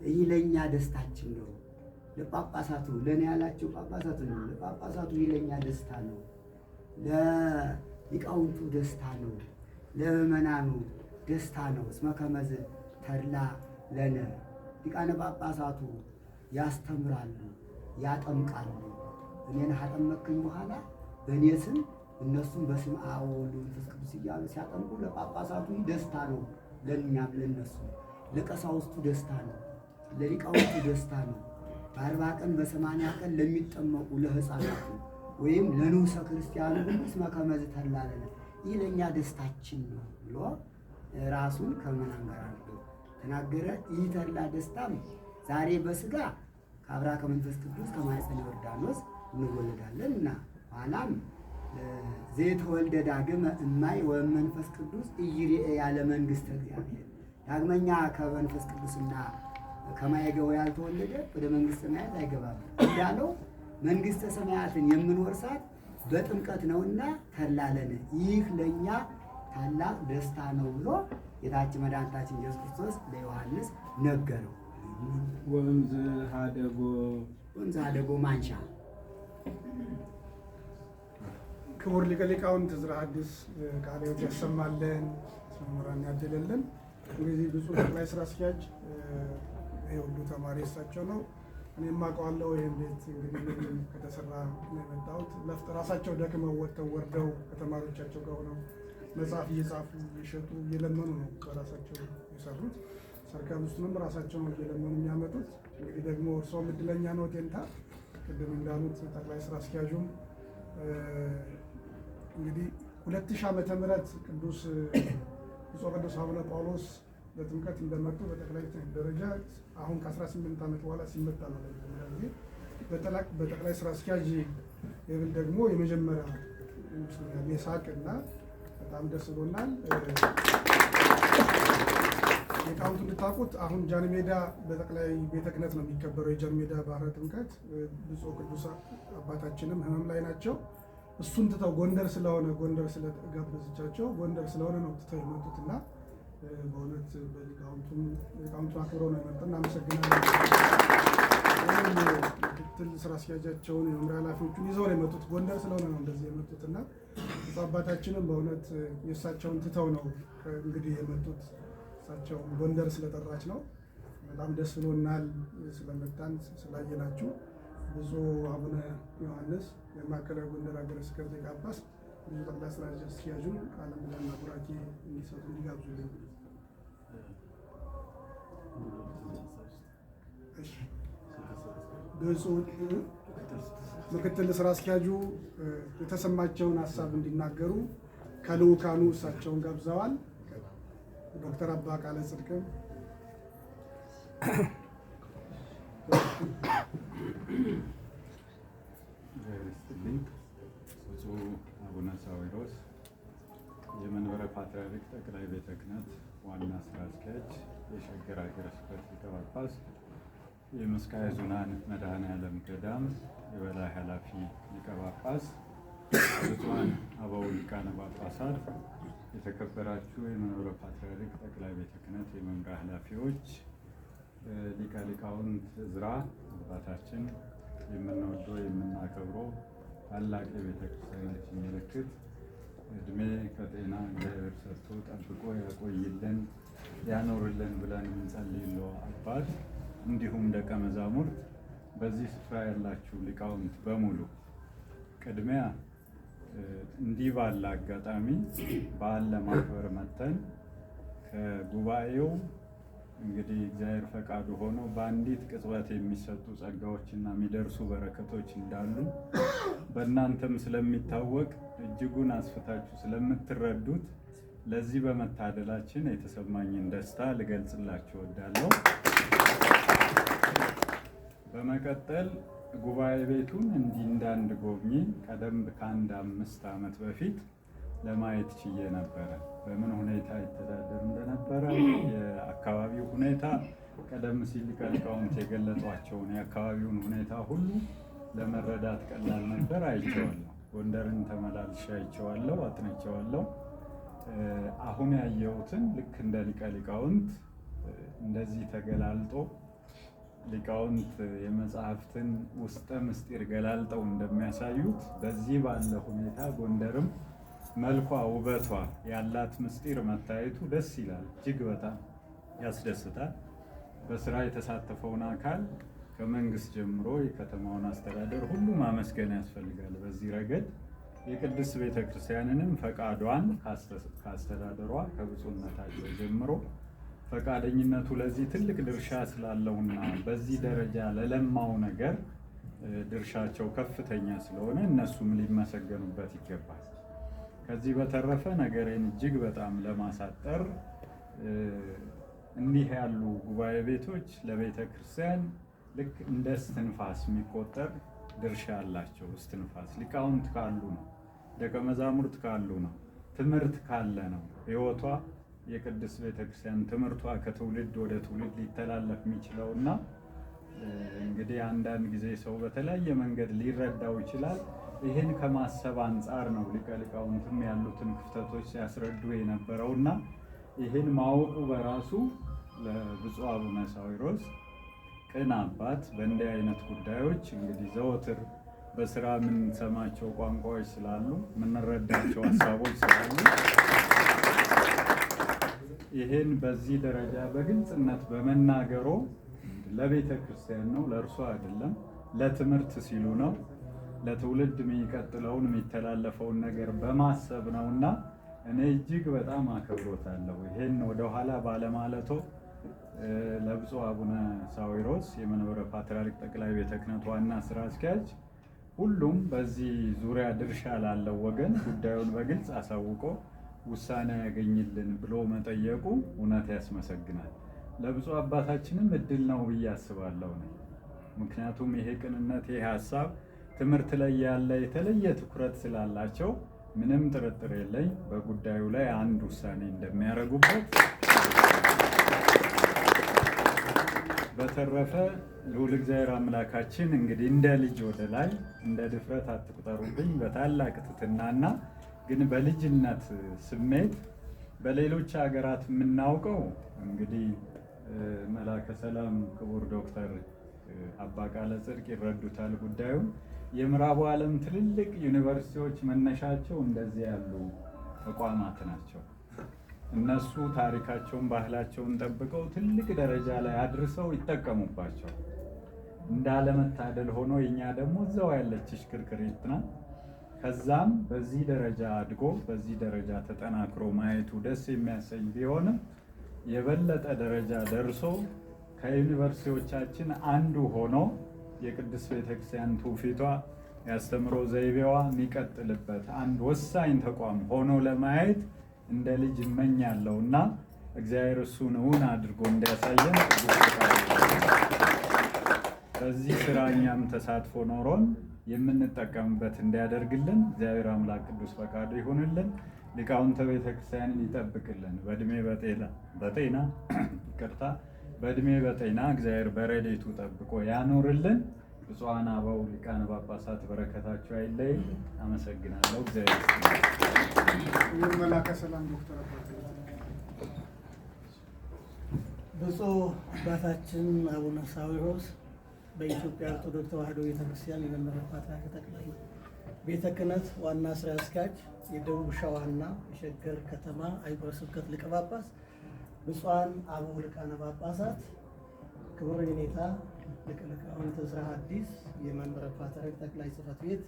ይህ ለእኛ ደስታችን ነው። ለጳጳሳቱ ለእኔ ያላቸው ጳጳሳቱ ነው። ለጳጳሳቱ ይህ ለእኛ ደስታ ነው። ለሊቃውንቱ ደስታ ነው። ለምዕመናኑ ደስታ ነው። እስመ ከመዝ ተድላ ለነ። ሊቃነ ጳጳሳቱ ያስተምራሉ፣ ያጠምቃሉ። እኔን ካጠመቅኝ በኋላ በእኔ ስም እነሱም በስመ አብ ወወልድ ወመንፈስ ቅዱስ እያሉ ሲያጠምቁ ለጳጳሳቱ ደስታ ነው፣ ለእኛም ለእነሱ፣ ለቀሳውስቱ ደስታ ነው፣ ለሊቃውንቱ ደስታ ነው። በ40 ቀን በ80 ቀን ለሚጠመቁ ለሕፃናቱ ወይም ለንዑሰ ክርስቲያኑ ሁሉ እስመ ከመዝ ተድላ ለነ፣ ይህ ለእኛ ደስታችን ነው ብሎ ራሱን ከምዕመናን ጋር አድርጎ ተናገረ። ይህ ተድላ ደስታም ዛሬ በስጋ ከአብራ ከመንፈስ ቅዱስ ከማኅፀነ ዮርዳኖስ እንወለዳለን እና ኋላም ዘይተወልደ ዳግመ እማይ ወመንፈስ ቅዱስ ኢይርኤ ያለ መንግሥተ እግዚአብሔር፣ ዳግመኛ ከመንፈስ ቅዱስና ከማየ ገቦ ያልተወለደ ወደ መንግሥተ ሰማያት አይገባም እንዳለው መንግሥተ ሰማያትን የምንወርሳት በጥምቀት ነውና ተድላለነ፣ ይህ ለእኛ ታላቅ ደስታ ነው ብሎ ጌታችን መድኃኒታችን ኢየሱስ ክርስቶስ ለዮሐንስ ነገረው። ወእምዝ ሀደጎ ወእምዝ ሀደጎ ማንሻ። ክቡር ሊቀ ሊቃውንት ዕዝራ ሐዲስ ቃለ ሕይወት ያሰማልን፣ መምህራን ያድልልን። እንግዲህ ብፁዕ ጠቅላይ ስራ አስኪያጅ ይሄ ሁሉ ተማሪ እሳቸው ነው። እኔም አውቀዋለሁ። ይህን ቤት እንግዲህ ምንም ከተሰራ ነው የመጣሁት። ለፍት ራሳቸው ደክመው ወጥተው ወርደው ከተማሪዎቻቸው ጋር ሆነው መጽሐፍ እየጻፉ እየሸጡ እየለመኑ ነው በራሳቸው የሰሩት። ሰርከብስቱንም ራሳቸው ነው እየለመኑ የሚያመጡት። እንግዲህ ደግሞ እርስዎም እድለኛ ነው ቴንታ ቅድም እንዳሉት ጠቅላይ ስራ አስኪያጁም እንግዲህ 2000 ዓመተ ምህረት ቅዱስ ብፁዕ ቅዱስ አቡነ ጳውሎስ ለጥምቀት እንደመጡ በጠቅላይ ደረጃ አሁን ከ18 ዓመት በኋላ ሲመጣ ነው ለመጀመሪያ ጊዜ። በጠቅላይ ስራ አስኪያጅ level ደግሞ የመጀመሪያ ይመስለኛል የሳቅ እና በጣም ደስ ብሎናል። ሊቃውንቱ እንድታውቁት አሁን ጃን ሜዳ በጠቅላይ ቤተ ክህነት ነው የሚከበረው የጃን ሜዳ ባህረ ጥምቀት። ብፁዕ ቅዱስ አባታችንም ሕመም ላይ ናቸው። እሱን ትተው ጎንደር ስለሆነ ጎንደር ስለጋበዘቻቸው ጎንደር ስለሆነ ነው ትተው የመጡትና በእውነት በሊቃውንቱም ሊቃውንቱን አክብረው ነው የመጡት። እናመሰግናለን። ምክትል ስራ አስኪያጃቸውን የመምሪያ ኃላፊዎቹን ይዘው ነው የመጡት። ጎንደር ስለሆነ ነው እንደዚህ የመጡትና ብፁዕ አባታችንም በእውነት የእሳቸውን ትተው ነው እንግዲህ የመጡት። እሳቸውን ጎንደር ስለጠራች ነው። በጣም ደስ ብሎናል ስለመጣን ስላየናችሁ። ብፁዕ አቡነ ዮሐንስ የማዕከላዊ ጎንደር ሀገረ ስብከት ሊቀ ጳጳስ ብፁዕ ጠቅላይ ስራ አስኪያጁን ቃለ ምዕዳንና ቡራኬ እንዲሰጡ እንዲጋብዙልኝ። ብፁዕ ምክትል ስራ አስኪያጁ የተሰማቸውን ሀሳብ እንዲናገሩ ከልዑካኑ እሳቸውን ጋብዘዋል። ዶክተር አባ ቃለ ጽድቅም እግዚአብሔር ይስጥልኝ። ብፁዕ አቡነ ሳዊሮስ የመንበረ ፓትርያርክ ጠቅላይ ቤተ ክህነት ዋና ስራ አስኪያጅ፣ የሸገር ሀገረ ስብከት ሊቀ ጳጳስ፣ የመስካየ ኅዙናን መድኃኔዓለም ገዳም የበላይ ኃላፊ ሊቀ ጳጳስ፣ ብፁዓን አበው ሊቃነ ጳጳሳት፣ የተከበራችሁ የመንበረ ፓትርያርክ ጠቅላይ ቤተ ክህነት የመምሪያ ኃላፊዎች፣ ሊቀ ሊቃውንት ዕዝራ አባታችን የምንወደው የምናከብረው ታላቅ የቤተ ክርስቲያናችን ምልክት እድሜ ከጤና እግዚአብሔር ሰጥቶ ጠብቆ ያቆይልን ያኖርልን ብለን የምንጸልይለው አባት፣ እንዲሁም ደቀ መዛሙርት፣ በዚህ ስፍራ ያላችሁ ሊቃውንት በሙሉ፣ ቅድሚያ እንዲህ ባለ አጋጣሚ በዓል ለማክበር መጥተን ከጉባኤው እንግዲህ እግዚአብሔር ፈቃዱ ሆኖ በአንዲት ቅጽበት የሚሰጡ ጸጋዎችና የሚደርሱ በረከቶች እንዳሉ በእናንተም ስለሚታወቅ፣ እጅጉን አስፍታችሁ ስለምትረዱት፣ ለዚህ በመታደላችን የተሰማኝን ደስታ ልገልጽላችሁ እወዳለሁ። በመቀጠል ጉባኤ ቤቱን እንዲህ እንዳንድ ጎብኚ ቀደም ከአንድ 5 ዓመት በፊት ለማየት ችዬ ነበረ። በምን ሁኔታ ይተዳደር እንደነበረ፣ የአካባቢው ሁኔታ፣ ቀደም ሲል ሊቀ ሊቃውንት የገለጿቸውን የአካባቢውን ሁኔታ ሁሉ ለመረዳት ቀላል ነበር። አይቼዋለሁ። ጎንደርን ተመላልሼ አይቼዋለሁ፣ አጥንቼዋለሁ። አሁን ያየሁትን ልክ እንደ ሊቀ ሊቃውንት እንደዚህ ተገላልጦ፣ ሊቃውንት የመጽሐፍትን ውስጠ ምስጢር ገላልጠው እንደሚያሳዩት፣ በዚህ ባለ ሁኔታ ጎንደርም መልኳ፣ ውበቷ፣ ያላት ምስጢር መታየቱ ደስ ይላል፣ እጅግ በጣም ያስደስታል። በስራ የተሳተፈውን አካል ከመንግስት ጀምሮ የከተማውን አስተዳደር ሁሉ ማመስገን ያስፈልጋል። በዚህ ረገድ የቅድስት ቤተክርስቲያንንም ፈቃዷን ከአስተዳደሯ ከብፁዕነታቸው ጀምሮ ፈቃደኝነቱ ለዚህ ትልቅ ድርሻ ስላለውና በዚህ ደረጃ ለለማው ነገር ድርሻቸው ከፍተኛ ስለሆነ እነሱም ሊመሰገኑበት ይገባል። ከዚህ በተረፈ ነገሬን እጅግ በጣም ለማሳጠር፣ እንዲህ ያሉ ጉባኤ ቤቶች ለቤተ ክርስቲያን ልክ እንደ እስትንፋስ የሚቆጠር ድርሻ አላቸው። እስትንፋስ ሊቃውንት ካሉ ነው፣ ደቀ መዛሙርት ካሉ ነው፣ ትምህርት ካለ ነው ሕይወቷ፣ የቅድስት ቤተክርስቲያን ትምህርቷ ከትውልድ ወደ ትውልድ ሊተላለፍ የሚችለውና እንግዲህ አንዳንድ ጊዜ ሰው በተለያየ መንገድ ሊረዳው ይችላል። ይህን ከማሰብ አንጻር ነው ሊቀ ሊቃውንትም ያሉትን ክፍተቶች ሲያስረዱ የነበረውና ይህን ማወቁ በራሱ ለብፁዕ አቡነ ሳዊሮስ ቅን አባት፣ በእንዲህ አይነት ጉዳዮች እንግዲህ ዘወትር በስራ የምንሰማቸው ቋንቋዎች ስላሉ፣ የምንረዳቸው ሀሳቦች ስላሉ፣ ይህን በዚህ ደረጃ በግልጽነት በመናገሮ ለቤተ ክርስቲያን ነው፣ ለእርሱ አይደለም፣ ለትምህርት ሲሉ ነው፣ ለትውልድ የሚቀጥለውን የሚተላለፈውን ነገር በማሰብ ነውና እኔ እጅግ በጣም አከብሮታለሁ። ይሄን ወደኋላ ባለማለቶ ለብፁዕ አቡነ ሳዊሮስ የመንበረ ፓትርያርክ ጠቅላይ ቤተ ክህነት ዋና ስራ አስኪያጅ፣ ሁሉም በዚህ ዙሪያ ድርሻ ላለው ወገን ጉዳዩን በግልጽ አሳውቆ ውሳኔ ያገኝልን ብሎ መጠየቁ እውነት ያስመሰግናል። ለብፁዕ አባታችንም እድል ነው ብዬ አስባለሁ ነው። ምክንያቱም ይሄ ቅንነት፣ ይሄ ሀሳብ ትምህርት ላይ ያለ የተለየ ትኩረት ስላላቸው ምንም ጥርጥር የለኝ በጉዳዩ ላይ አንድ ውሳኔ እንደሚያደርጉበት። በተረፈ ልዑል እግዚአብሔር አምላካችን እንግዲህ እንደ ልጅ ወደ ላይ፣ እንደ ድፍረት አትቁጠሩብኝ፣ በታላቅ ትሕትናና ግን በልጅነት ስሜት፣ በሌሎች ሀገራት የምናውቀው እንግዲህ መላከ ሰላም ክቡር ዶክተር አባ ቃለ ጽድቅ ይረዱታል ጉዳዩን። የምዕራቡ ዓለም ትልልቅ ዩኒቨርሲቲዎች መነሻቸው እንደዚህ ያሉ ተቋማት ናቸው። እነሱ ታሪካቸውን፣ ባህላቸውን ጠብቀው ትልቅ ደረጃ ላይ አድርሰው ይጠቀሙባቸው። እንዳለመታደል ሆኖ የኛ ደግሞ እዛው ያለች ሽክርክሪት ናት። ከዛም በዚህ ደረጃ አድጎ በዚህ ደረጃ ተጠናክሮ ማየቱ ደስ የሚያሰኝ ቢሆንም፣ የበለጠ ደረጃ ደርሶ ከዩኒቨርሲቲዎቻችን አንዱ ሆኖ የቅድስት ቤተክርስቲያን ትውፊቷ፣ የአስተምህሮ ዘይቤዋ የሚቀጥልበት አንድ ወሳኝ ተቋም ሆኖ ለማየት እንደ ልጅ እመኛለሁ እና እግዚአብሔር እሱን እውን አድርጎ እንዲያሳየን ቅዱስ ፈቃዱ ይሁን። በዚህ ስራ እኛም ተሳትፎ ኖሮን የምንጠቀምበት እንዲያደርግልን እግዚአብሔር አምላክ ቅዱስ ፈቃዱ ይሁንልን። ሊቃውንተ ቤተክርስቲያንን ይጠብቅልን። በእድሜ በጤና፣ ይቅርታ፣ በእድሜ በጤና እግዚአብሔር በረድኤቱ ጠብቆ ያኖርልን። ብፁዓን አበው ሊቃነ ጳጳሳት በረከታቸው አይለይን። አመሰግናለሁ። እግዚአብሔር ይስጥልኝ። ክቡር መላከ ሰላም ዶክተር አባ ብፁዕ አባታችን አቡነ ሳዊሮስ፣ በኢትዮጵያ ኦርቶዶክስ ተዋሕዶ ቤተክርስቲያን የመንበረ ፓትርያርክ ጠቅላይ ቤተ ክህነት ዋና ስራ አስኪያጅ፣ የደቡብ ሸዋና የሸገር ከተማ አህጉረ ስብከት ሊቀ ጳጳስ፣ ብፁዓን አበው ሊቃነ ጳጳሳት፣ ክቡር የኔታ ሊቀ ሊቃውንት ዕዝራ ሐዲስ የመንበረ ፓትርያርክ ጠቅላይ ጽሕፈት ቤት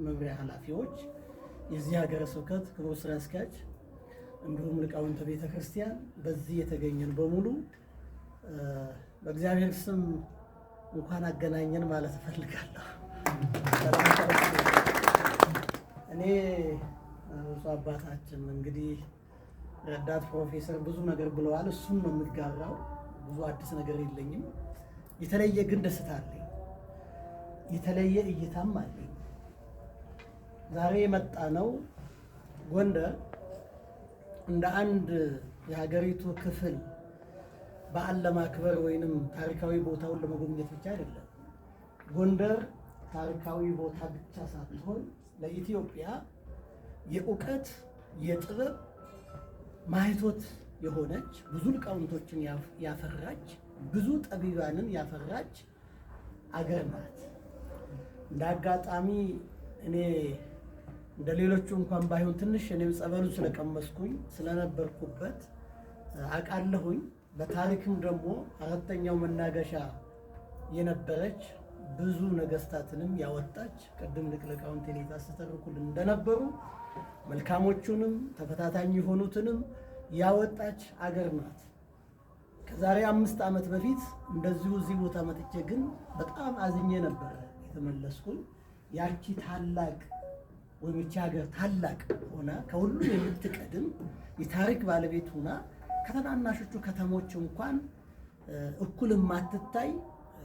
መምሪያ ኃላፊዎች፣ የዚህ ሀገረ ስብከት ክቡር ስራ አስኪያጅ፣ እንዲሁም ሊቃውንተ ቤተ ክርስቲያን፣ በዚህ የተገኘን በሙሉ በእግዚአብሔር ስም እንኳን አገናኘን ማለት እፈልጋለሁ። እኔ ብፁዕ አባታችን እንግዲህ ረዳት ፕሮፌሰር ብዙ ነገር ብለዋል። እሱን ነው የምጋራው። ብዙ አዲስ ነገር የለኝም። የተለየ ግን ደስታ አለኝ። የተለየ እይታም አለኝ። ዛሬ የመጣ ነው ጎንደር እንደ አንድ የሀገሪቱ ክፍል በዓል ለማክበር ወይንም ታሪካዊ ቦታውን ለመጎብኘት ብቻ አይደለም። ጎንደር ታሪካዊ ቦታ ብቻ ሳትሆን ለኢትዮጵያ የእውቀት የጥበብ ማህቶት የሆነች፣ ብዙ ሊቃውንቶችን ያፈራች፣ ብዙ ጠቢባንን ያፈራች አገር ናት። እንደ አጋጣሚ እኔ እንደ ሌሎቹ እንኳን ባይሆን ትንሽ እኔም ጸበሉ ስለቀመስኩኝ ስለነበርኩበት አውቃለሁኝ። በታሪክም ደግሞ አራተኛው መናገሻ የነበረች፣ ብዙ ነገስታትንም ያወጣች፣ ቅድም ሊቀ ሊቃውንት የኔታ ሲተርኩልን እንደነበሩ መልካሞቹንም ተፈታታኝ የሆኑትንም ያወጣች አገር ናት። ከዛሬ 5 ዓመት በፊት እንደዚሁ እዚህ ቦታ መጥቼ ግን በጣም አዝኜ ነበረ የተመለስኩኝ። ያቺ ታላቅ ወይም ይቺ ሀገር ታላቅ ሆና ከሁሉም የምትቀድም የታሪክ ባለቤት ሆና ከተናናሾቹ ከተሞች እንኳን እኩል የማትታይ፣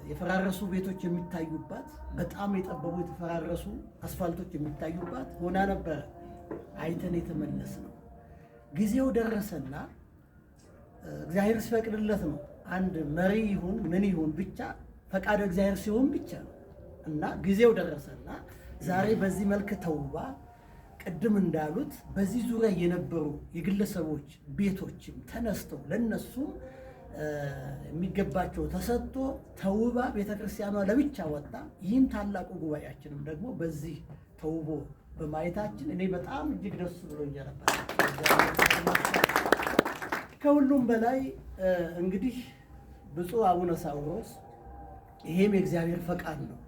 የፈራረሱ ቤቶች የሚታዩባት፣ በጣም የጠበቡ የተፈራረሱ አስፋልቶች የሚታዩባት ሆና ነበረ አይተን የተመለስ ነው። ጊዜው ደረሰና እግዚአብሔር ሲፈቅድለት ነው። አንድ መሪ ይሁን ምን ይሁን ብቻ ፈቃደ እግዚአብሔር ሲሆን ብቻ ነው እና ጊዜው ደረሰና ዛሬ በዚህ መልክ ተውባ፣ ቅድም እንዳሉት በዚህ ዙሪያ የነበሩ የግለሰቦች ቤቶችም ተነስተው ለነሱም የሚገባቸው ተሰጥቶ ተውባ ቤተክርስቲያኗ ለብቻ ወጣ። ይህን ታላቁ ጉባኤያችንም ደግሞ በዚህ ተውቦ በማየታችን እኔ በጣም እጅግ ደስ ብሎኛል። ከሁሉም በላይ እንግዲህ ብፁዕ አቡነ ሳዊሮስ ይሄም የእግዚአብሔር ፈቃድ ነው።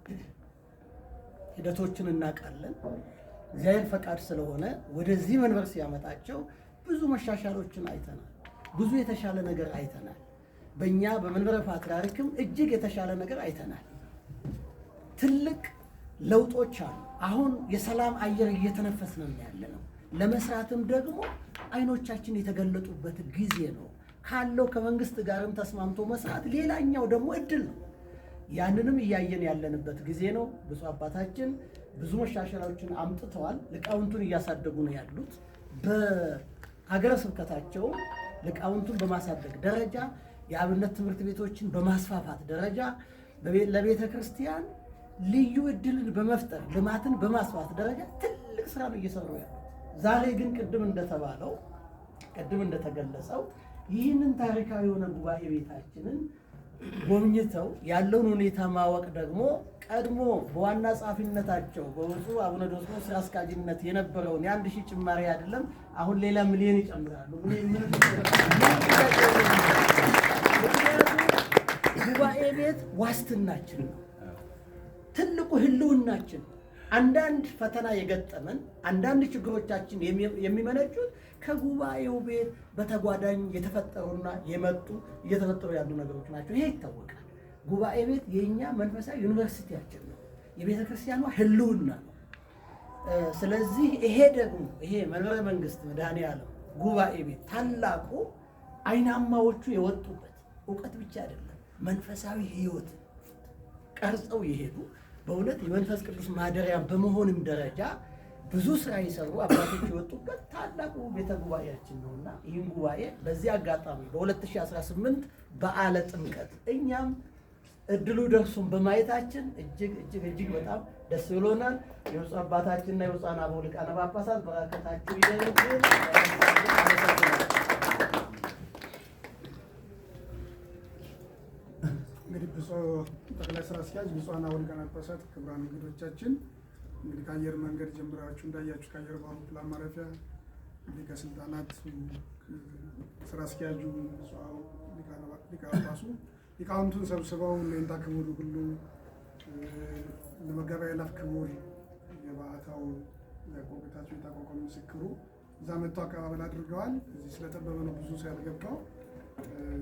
ሂደቶችን እናውቃለን። እግዚአብሔር ፈቃድ ስለሆነ ወደዚህ መንበር ሲያመጣቸው ብዙ መሻሻሎችን አይተናል። ብዙ የተሻለ ነገር አይተናል። በእኛ በመንበረ ፓትርያርክም እጅግ የተሻለ ነገር አይተናል። ትልቅ ለውጦች አሉ። አሁን የሰላም አየር እየተነፈስን ነው ያለ ነው። ለመስራትም ደግሞ አይኖቻችን የተገለጡበት ጊዜ ነው። ካለው ከመንግስት ጋርም ተስማምቶ መስራት ሌላኛው ደግሞ እድል ነው። ያንንም እያየን ያለንበት ጊዜ ነው። ብፁዕ አባታችን ብዙ መሻሻሎችን አምጥተዋል። ሊቃውንቱን እያሳደጉ ነው ያሉት። በሀገረ ስብከታቸው ሊቃውንቱን በማሳደግ ደረጃ፣ የአብነት ትምህርት ቤቶችን በማስፋፋት ደረጃ፣ ለቤተ ክርስቲያን ልዩ እድልን በመፍጠር ልማትን በማስፋት ደረጃ ትልቅ ስራ ነው እየሰሩ ያሉት። ዛሬ ግን ቅድም እንደተባለው፣ ቅድም እንደተገለጸው ይህንን ታሪካዊ የሆነ ጉባኤ ቤታችንን ጎብኝተው ያለውን ሁኔታ ማወቅ ደግሞ ቀድሞ በዋና ጸሐፊነታቸው በብፁዕ አቡነ ዶስሞስ ስራ አስኪያጅነት የነበረውን የ1000 ጭማሪ አይደለም፣ አሁን ሌላ ሚሊዮን ይጨምራሉ። ምክንያቱም ጉባኤ ቤት ዋስትናችን ነው፣ ትልቁ ህልውናችን ነው። አንዳንድ ፈተና የገጠመን፣ አንዳንድ ችግሮቻችን የሚመነጩት ከጉባኤው ቤት በተጓዳኝ የተፈጠሩና የመጡ እየተፈጠሩ ያሉ ነገሮች ናቸው። ይሄ ይታወቃል። ጉባኤ ቤት የኛ መንፈሳዊ ዩኒቨርሲቲያችን ነው። የቤተ ክርስቲያኗ ህልውና ነው። ስለዚህ ይሄ ደግሞ ይሄ መንበረ መንግስት መድኃኔዓለም ጉባኤ ቤት ታላቁ አይናማዎቹ የወጡበት፣ እውቀት ብቻ አይደለም፣ መንፈሳዊ ህይወት ቀርጸው የሄዱ፣ በእውነት የመንፈስ ቅዱስ ማደሪያ በመሆንም ደረጃ ብዙ ስራ የሰሩ አባቶች የወጡበት ታላቁ ቤተ ጉባኤያችን ነውና ይህን ጉባኤ በዚህ አጋጣሚ በ2018 በዓለ ጥምቀት እኛም እድሉ ደርሶን በማየታችን እጅግ እጅግ እጅግ በጣም ደስ ብሎናል። የብፁዕ አባታችንና የብፁዓን አበው ሊቃነ ጳጳሳት በረከታችሁ ይደርብን። አመሰግናለሁ። እንግዲህ ብፁዕ ጠቅላይ ስራ አስኪያጅ፣ ብፁዓን አበው ሊቃነ ጳጳሳት፣ ክቡራን እንግዶቻችን፣ እንግዲህ ከአየር መንገድ ጀምራችሁ እንዳያችሁ ከአየር አውሮፕላን ማረፊያ ሊቀ ስልጣናት ስራ አስኪያጁ ሊቀ ጳጳሱ ሊቃውንቱን ሰብስበው እነ ክቡር ሁሉ ለመጋቢያ አእላፍ ክቡር የበዓታው ያቆቅታቸው የታቋቋሚ ምስክሩ እዛ መጥተው አቀባበል አድርገዋል። እዚህ ስለጠበበ ነው ብዙ ሰው ያልገባው።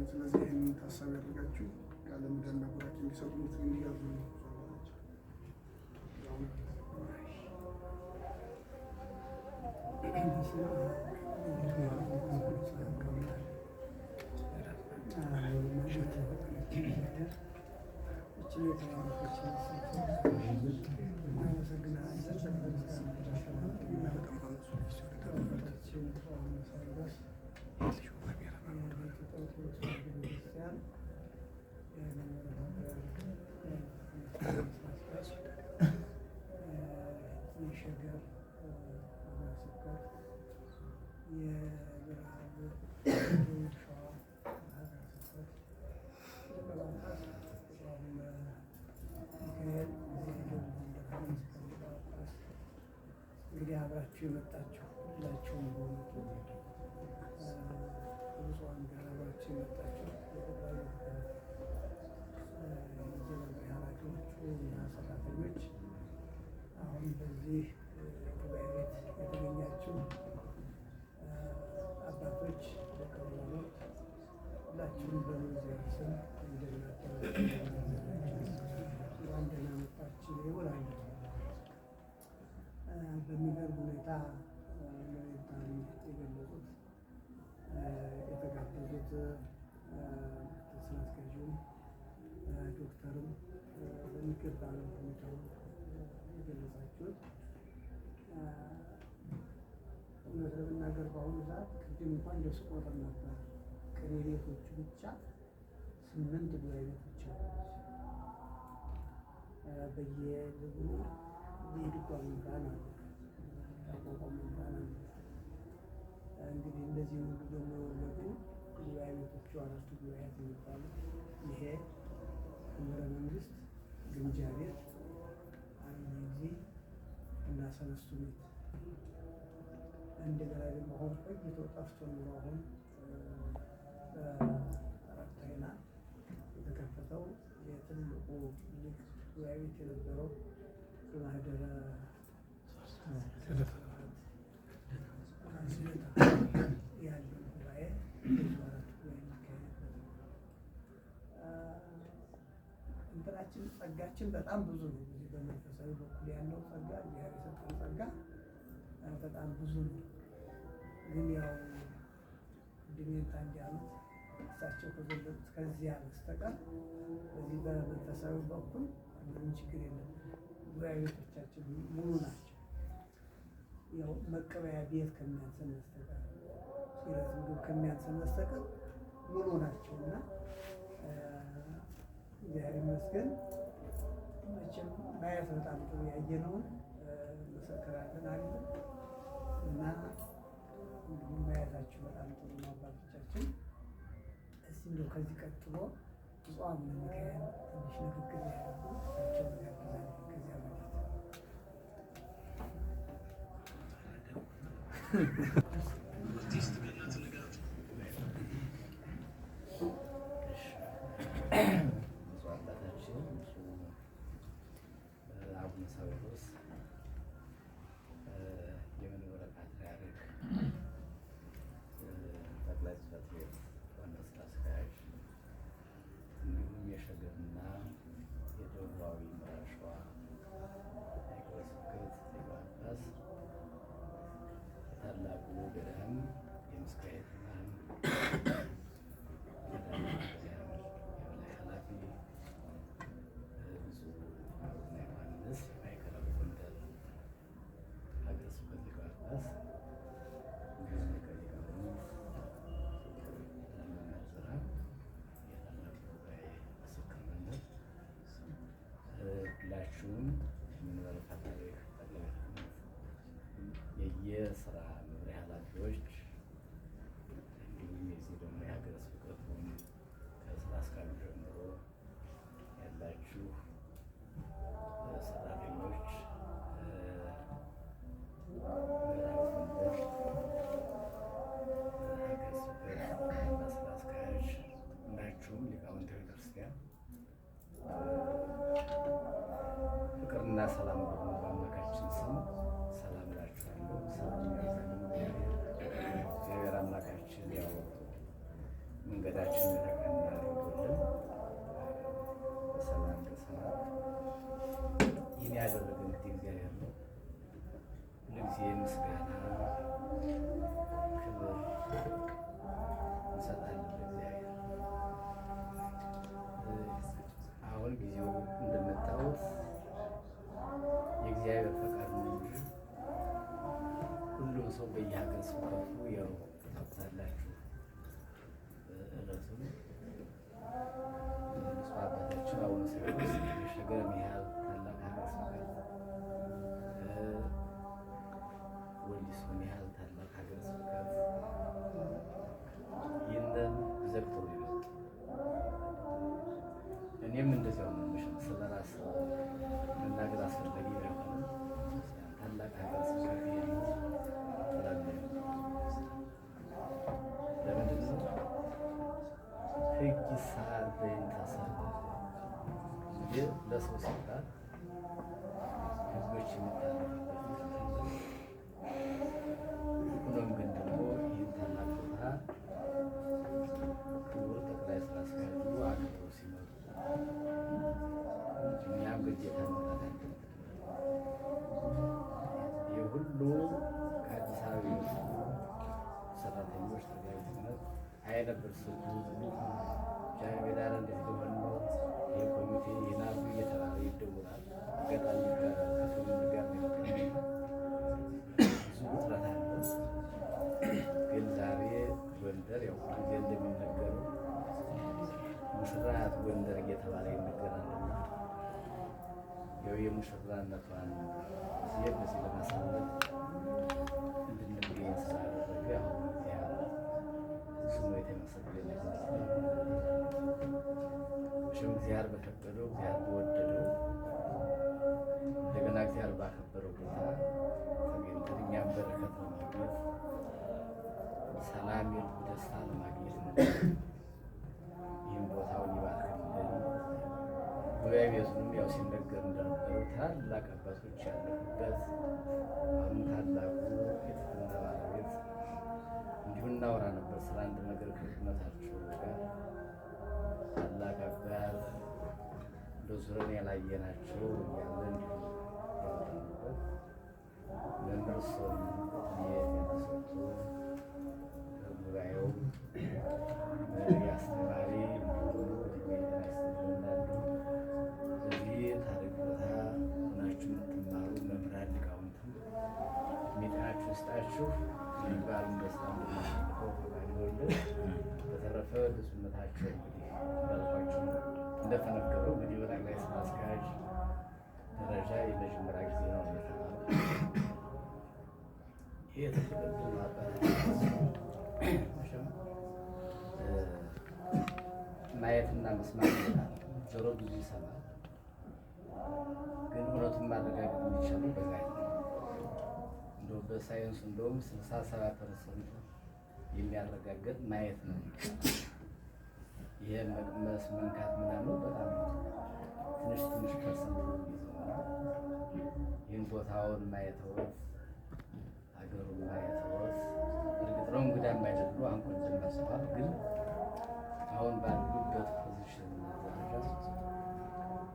ስለዚህ ይህን ታሳቢ ያደርጋችሁ ቃለ ምዕዳንና ቡራኬ እንዲሰጡ እንዲጋብዙ ነው። እንግዲህ አብራችሁ የመጣችሁ ሁላችሁም በእውነቱ ከብፁዓን ጋር አብራችሁ የመጣችሁ የጠቅላይ የመምሪያ ኃላፊዎቹ እና ሰራተኞች፣ አሁን በዚህ ጉባኤ ቤት የተገኛችሁ አባቶች፣ ደቀ መዛሙርት ሁላችሁም በእግዚአብሔር ስም እንደምን አደራችሁ፣ እንኳን ደህና መጣችሁ እላለሁ። በሚገርም ሁኔታ ሁኔታን የገለጹት የተጋበዙት ምክትል ስራ አስኪያጁም ዶክተርም በሚገባ ነው ሁኔታውን የገለጻችሁት። እውነት ለመናገር በአሁኑ ሰዓት ቅድም እንኳን እንደው ስቆጥር ነበር ቅኔ ቤቶቹ ብቻ 8 ጉባኤ ቤቶች አሉ። በየደብሩ የድጓ መምህራን አሉ፣ ያቋቋሙ መምህራን አሉ። እንግዲህ እንደዚህ ሁሉ ደግሞ የወለዱ ጉባኤ ቤቶቹ 4ቱ ጉባኤያት የሚባሉት ይሄ መንበረ መንግስት፣ ግምጃ ቤት፣ አብይ ጊዜ እና ሰለስቱ ምዕት እንደገና ደግሞ አሁን ቆይቶ ጠፍቶ ኑሮ አሁን በአራት አይና የተከፈተው የትልቁ ሊቅ ጉባኤ ቤት የነበረው በማህደረ ያለው ጉባኤ ብዙ 4 ጉባኤ የሚካሄድበት ነው። እንትናችን ጸጋችን በጣም ብዙ ነው። እዚህ በመንፈሳዊ በኩል ያለው ጸጋ እግዚአብሔር የሰጠን ጸጋ በጣም ብዙ ነው። ግን ያው ድሜንታ እንዲያሉት እሳቸው ከገለጹት ከዚያ በስተቀር በዚህ በመንፈሳዊ በኩል ምንም ችግር የለም። ጉባኤ ቤቶቻችን ሙሉ ናቸው። ያው መቀበያ ቤት ከሚያንሰን በስተቀር የዕለት ምግብ ከሚያንሰን በስተቀር ሙሉ ናቸው እና እግዚአብሔር ይመስገን። መቼም ማየት በጣም ጥሩ ያየነውን እንመሰክራለን አይደል? እና እንግዲህ ማየታችሁ በጣም ጥሩ ነው አባቶቻችን። እስቲ እንደው ከዚህ ቀጥሎ ብፁዕ አቡነ ሚካኤል ትንሽ ንግግር ያደርጉ እሳቸውን ጋብዛለሁ። ከዚያ በፊት ብፁዕ አባታችን ብፁዕ አቡነ ሳዊሮስ የመንበረ ፓትርያርክ ጠቅላይ ጽሕፈት ቤት ዋና ስራ አስኪያጅ እንዲሁም የሸገርና የደቡባዊ ምዕራብ ሸዋ ሀገረ ስብከት ሊቀ ጳጳስ፣ የታላቁ ገዳም የምስካየ ኅዙናን ገዳም የበላይ ኃላፊ ብፁዕ አቡነ ዮሐንስ የማዕከላዊ ጎንደር ሀገረ ስብከት ሊቀ ጳጳስ፣ እንዲሁም ሊቀ ሊቃውንት መምህር ዝራ የታላቁ ጉባኤ ምስክር መምህር፣ ሁላችሁም የመንበረ ፓትርያርክ ጠቅላይ ቤተ ክህነት የየስራ መምሪያ ኃላፊዎች፣ ሀገረ ስብከቱ ያው ታውቁታላችሁ። ዕለቱን ብፁዕ አባታችን አቡነ ሳዊሮስ የሸገር ያህል ታላቅ ሀገረ ስብከት፣ ወሊሶን ያህል ታላቅ ሀገረ ስብከት ይህንን ዘግተው ይመጡ። እኔም እንደዚያው ነው። ስለራስ መናገር አስፈላጊ ባይሆንም ታላቅ ሀገረ ስብከት ይህንን ለምንድን ነው ሕግ ይሳል በእንተ ሰብእ? ይህ ለሰው ሲባል ሕጎች የሚታለፉበት ቀን አለ። ሆኖም ግን ደግሞ ይህን ታላቅ ቦታ ክቡር ጠቅላይ ስራ አስኪያጁ አክብረው ሲመጡ እኛም ግዴታ መምጣት አለብን። ይህ ሁሉ ከአዲስ አበባ የመጡ ሰራተኞች ተጋቢነት አይነበር ስልኩ ሁሉ ጃን ሜዳ ላይ እንዴት ሊሆን ነው ይህ ኮሚቴ ይህን አድርጉ እየተባለ ይደውላል። አጋጣሚ ከትውልድ ጋር ነው የመጣው። ብዙ ውጥረት አለ። ግን ዛሬ ጎንደር ያው ሁልጊዜ እንደሚነገረው ሙሽራ ናት ጎንደር እየተባለ ይነገራልና ያው የሙሽራነቷን ጊዜ በዚህ ለማሳለፍ እንድንገኝ ስላደረገ አሁን እግዚአብሔር ስሙ የተመሰገነ ይሁን። መቼም እግዚአብሔር በፈቀደው፣ እግዚአብሔር በወደደው፣ እንደገና እግዚአብሔር ባከበረው ቦታ ተገኝተን እኛም በረከት ለማግኘት፣ ሰላም የልብ ደስታ ለማግኘት ነው። ይህም ቦታውን ይባርክልን። ጉባኤ ቤቱንም ያው ሲነገር እንደነበረው ታላቅ አባቶች ያለፉበት፣ አሁን ታላቁ የትህትና ባለቤት እንዲሁ እናወራ ነበር ስለ አንድ ነገር ከቁመታቸው ጋር ታላቅ አባት በዙረን ያላየናቸው እያለ እንዲሁ ያወራ ነበር። መምህር ሰው ሰጥቶ ከጉባኤው መሪ አስተማሪ እንዲሆኑ እድሜ ጤና ይስጥልን እላለሁ። በዚህ ታሪክ ቦታ ሆናችሁ የምትማሩ መምህራን ሊቃውንትም እድሜ ጤናችሁ ይስጣችሁ። በዓሉን ደስታ እንድናሳልፈው ፈቃድ ይሆንልን። በተረፈ ብፁዕነታቸው እንግዲህ እንዳልኳችሁ እንደተነገረው እንግዲህ በጠቅላይ ስራ አስኪያጅ ደረጃ የመጀመሪያ ጊዜ ነው የተባለው። ይህ ትልቅ ዕድል ነው። አባታችን መቼም ማየትና መስማት ይላል። ጆሮ ብዙ ይሰማል፣ ግን እውነቱን ማረጋገጥ የሚቻለው በማየት ነው። እንደው በሳይንሱ እንደውም 67% የሚያረጋግጥ ማየት ነው። ይሄ መቅመስ መንካት ምናምን በጣም ትንሽ ትንሽ percent ነው የሚይዘው እና ይህን ቦታውን ማየትዎት፣ ሀገሩን ማየትዎት፣ እርግጥ ነው እንግዳም አይደሉ፣ አሁን ቅድም መጥተዋል። ግን አሁን ባሉበት position ደረጃ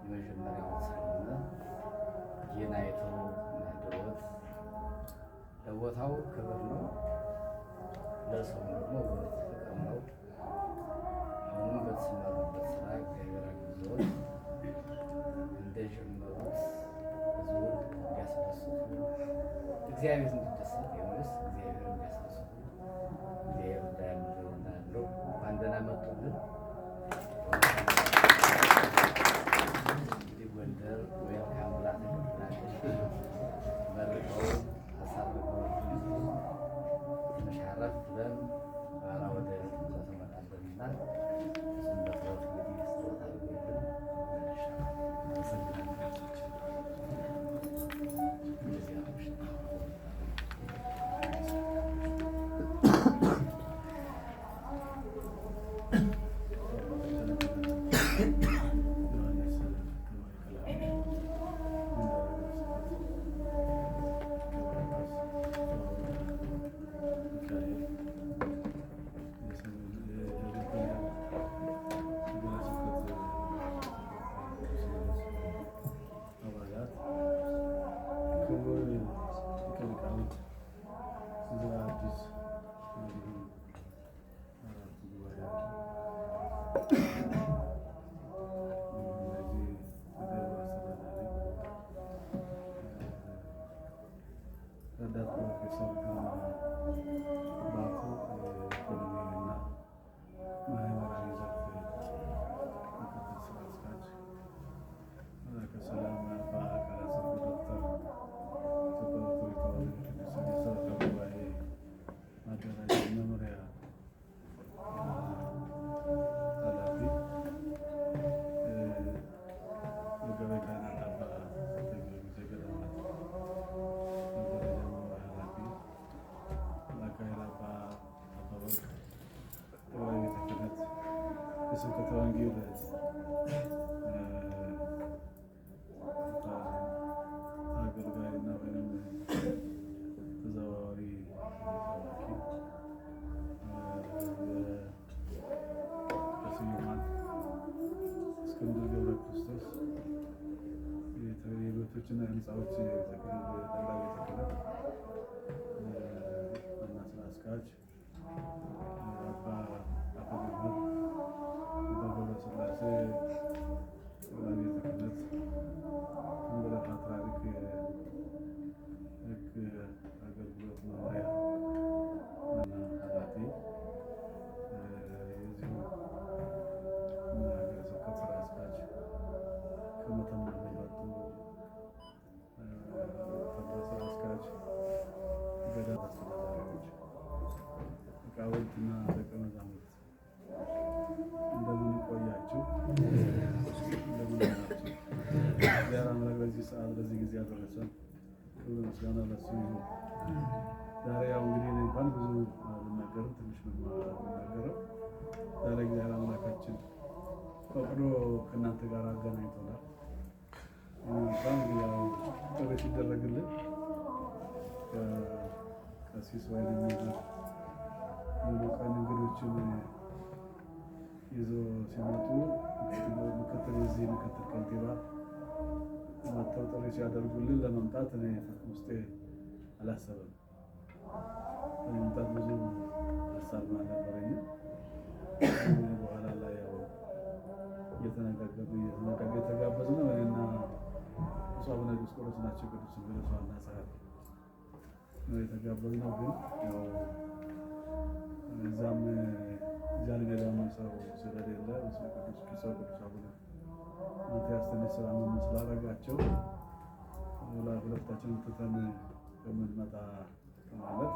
የመጀመሪያው ስለሆነ ይህን አይተው ማደሮት ለቦታው ክብር ነው፣ ለሰው ደግሞ ውበት ፍቅር ነው። አሁንም በተሰማሩበት ስራ እግዚአብሔር አግዞት እንደጀመሩት ህዝቡን እንዲያስደስቱ፣ እግዚአብሔር እንዲደሰት፣ የሆነስ እግዚአብሔር እንዲያስደስቱ እግዚአብሔር እንዳለው እንኳን ደህና መጡልን። እንግዲህ ጎንደር welcome ብላ ተቀብላለች። መርቀው አሳርገው ትንሽ አረፍ ብለን በኋላ ወደ ጥምቀቱ እንመጣለንና እሱን በጸሎት እንግዲህ ጸሎት አድርጎልን አመሰግናለሁ። እንደዚህ ነው። የስብከተ ወንጌል አገልጋይና ወይም ተዘዋዋሪ ሰባኪ የስዩማን እስክንድር ገብረ ክርስቶስ የቤቶችና ህንፃዎች ጠቅላይ ቤተ ክህነት ዋና ስራ አስኪያጅ አባ አፈ መምህር አባ ገብረ ሥላሴ ጠቅላይ ቤተ ክህነት መንበረ ፓትርያርክ የሕግ አገልግሎት መምሪያ ዋና ኃላፊ፣ የዚሁ ሀገረ ስብከት ስራ አስኪያጅ፣ ከመተማ የመጡ ስራ አስኪያጅ፣ ገዳም አስተዳዳሪዎች፣ ሊቃውንትና ደቀ መዛሙርት እንደምን ቆያችሁ? እንደምን አላችሁ? እግዚአብሔር አምላክ በዚህ ሰዓት በዚህ ጊዜ ያደረሰን ክብር ምስጋና ለእሱ ይሁን። ዛሬ ያው እንግዲህ እኔ እንኳን ብዙ አልናገርም፣ ትንሽ ነው የምናገረው። ዛሬ እግዚአብሔር አምላካችን ፈቅዶ ከእናንተ ጋር አገናኝቶናል። እንኳን ያው ጥሪ ሲደረግልን ቀሲስ ወይንም ሙሉ ቀን እንግዶችን ይዞ ሲመጡ ምክትል የዚህ ምክትል ከንቲባ መጥተው ጥሪ ሲያደርጉልን ለመምጣት እኔ ውስጤ አላሰበም። ለመምጣት ብዙ ሀሳብ አልነበረኝም። በኋላ ላይ ያው እየተነጋገርን የተጋበዝነው እኔና ብፁዕ አቡነ ዲዮስቆሮስ ናቸው። ቅዱስ ሲኖዶስ ዋና ጸሐፊ ነው የተጋበዝነው። ግን ያው እዛም እዚያን ገዳም ሰው ስለሌለ ብፁዕ ቅዱስ አቡነ ማትያስ ትንሽ ስራ ምን ስላደረጋቸው ሁለታችንን ትተን ከምንመጣ ማለት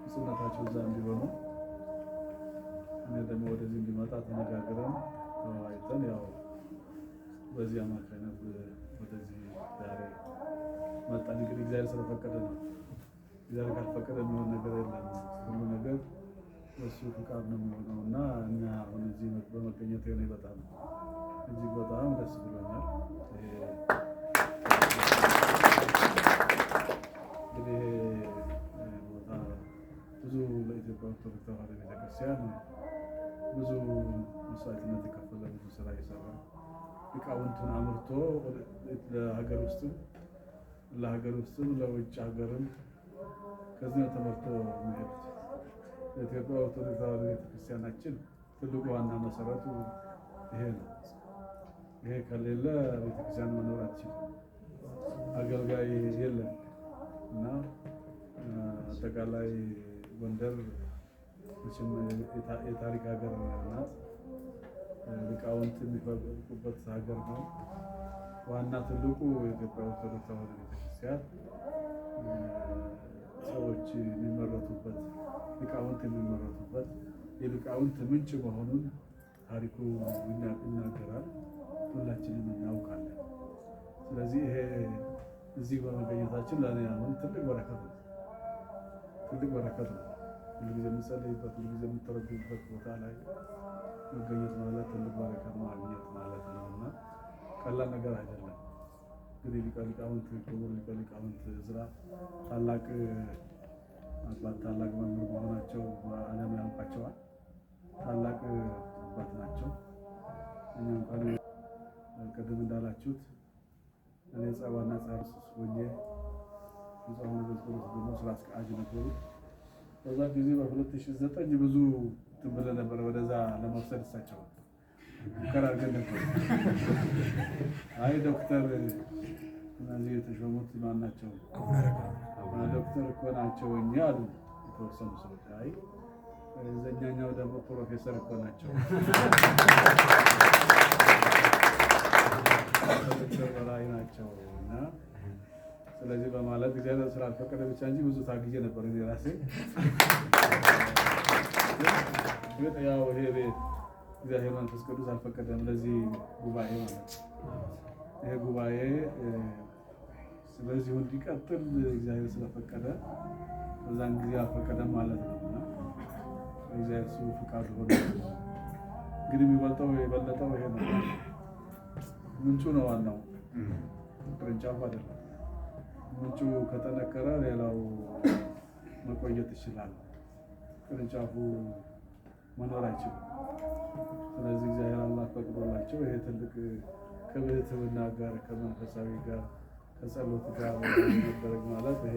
ብፁዕነታቸው እዛ እንዲሆኑ እኔ ደግሞ ወደዚህ እንዲመጣ ተነጋግረን ተወያይተን ያው በዚህ አማካኝነት ወደዚህ ዛሬ መጣን። እንግዲህ እግዚአብሔር ስለፈቀደ ነው። እግዚአብሔር ካልፈቀደ የሚሆን ነገር የለም። ሁሉ ነገር በእሱ ፍቃድ ነው የሚሆነው እና እኛ አሁን እዚህ በመገኘት እኔ በጣም እጅግ በጣም ደስ ብሎኛል። እንግዲህ ቦታ ብዙ ለኢትዮጵያ ኦርቶዶክስ ተዋሕዶ ቤተክርስቲያን ብዙ መስዋዕትነት የከፈለ፣ ብዙ ስራ የሰራ፣ ሊቃውንቱን አምርቶ ለሀገር ውስጥም ለውጭ ሀገርም ከዚህ ነው ተመርቶ የሚሄዱት። የኢትዮጵያ ኦርቶዶክስ ተዋሕዶ ቤተክርስቲያናችን ትልቁ ዋና መሰረቱ ይሄ ነው። ይሄ ከሌለ ቤተክርስቲያን መኖር አትችልም። አገልጋይ የለም እና አጠቃላይ ጎንደር መቼም የታሪክ ሀገር ናት። ሊቃውንት የሚፈልቁበት ሀገር ነው። ዋና ትልቁ የኢትዮጵያ ኦርቶዶክስ ተዋሕዶ ቤተክርስቲያን ሰዎች የሚመረቱበት፣ ሊቃውንት የሚመረቱበት፣ የሊቃውንት ምንጭ መሆኑን ታሪኩ ይናገራል። ሁላችንም እናውቃለን። ስለዚህ ይሄ እዚህ በመገኘታችን ለእኔ አሁን ትልቅ በረከት ነው። ትልቅ በረከት ነው። ሁልጊዜ የምጸልይበት፣ ሁልጊዜ የምተረጉምበት ቦታ ላይ መገኘት ማለት ትልቅ በረከት ማግኘት ማለት ነው እና ቀላል ነገር አይደለም። እንግዲህ ሊቀ ሊቃውንት ክቡር ሊቀ ሊቃውንት ዕዝራ ታላቅ አባት፣ ታላቅ መምህር መሆናቸው ዓለም ያውቃቸዋል። ታላቅ አባት ናቸው። እኛ እንኳን ቅድም እንዳላችሁት እኔ ዋና ጸሐፊ ሆኜ ብፁዕ አቡነ ዲዮስቆሮስ ደግሞ ስራ አስኪያጅ ነበሩ። በዛ ጊዜ በ2009 ብዙ እንትን ብለን ነበረ፣ ወደዛ ለመውሰድ እሳቸው ሙከራ አድርገን ነበር። አይ ዶክተር እነዚህ የተሾሙት ማን ናቸው? ዶክተር እኮ ናቸው እኛ አሉ የተወሰኑ ሰዎች። አይ እዘኛኛው ደግሞ ፕሮፌሰር እኮ ናቸው፣ ከዶክተር በላይ ናቸው እና ስለዚህ በማለት እግዚአብሔር ስላልፈቀደ ብቻ እንጂ ብዙ ታግዬ ነበር እኔ ራሴ። ግን ያው ይሄ እግዚአብሔር መንፈስ ቅዱስ አልፈቀደም ለዚህ ጉባኤ ማለት ነው። ይሄ ጉባኤ ስለዚሁ እንዲቀጥል እግዚአብሔር ስለፈቀደ በዛን ጊዜ አልፈቀደም ማለት ነው እና እግዚአብሔር እሱ ፍቃድ ሆኖ እንግዲህ የሚበልጠው የበለጠው ይሄ ነው። ምንጩ ነው ዋናው፣ ቅርንጫፉ አይደለም። ምንጩ ከጠነከረ ሌላው መቆየት ይችላል። ቅርንጫፉ መኖር አይችልም። ስለዚህ እግዚአብሔር አምላክ ፈቅዶላቸው ይሄ ትልቅ ከብሕትውና ጋር፣ ከመንፈሳዊ ጋር፣ ከጸሎት ጋር መደረግ ማለት ይሄ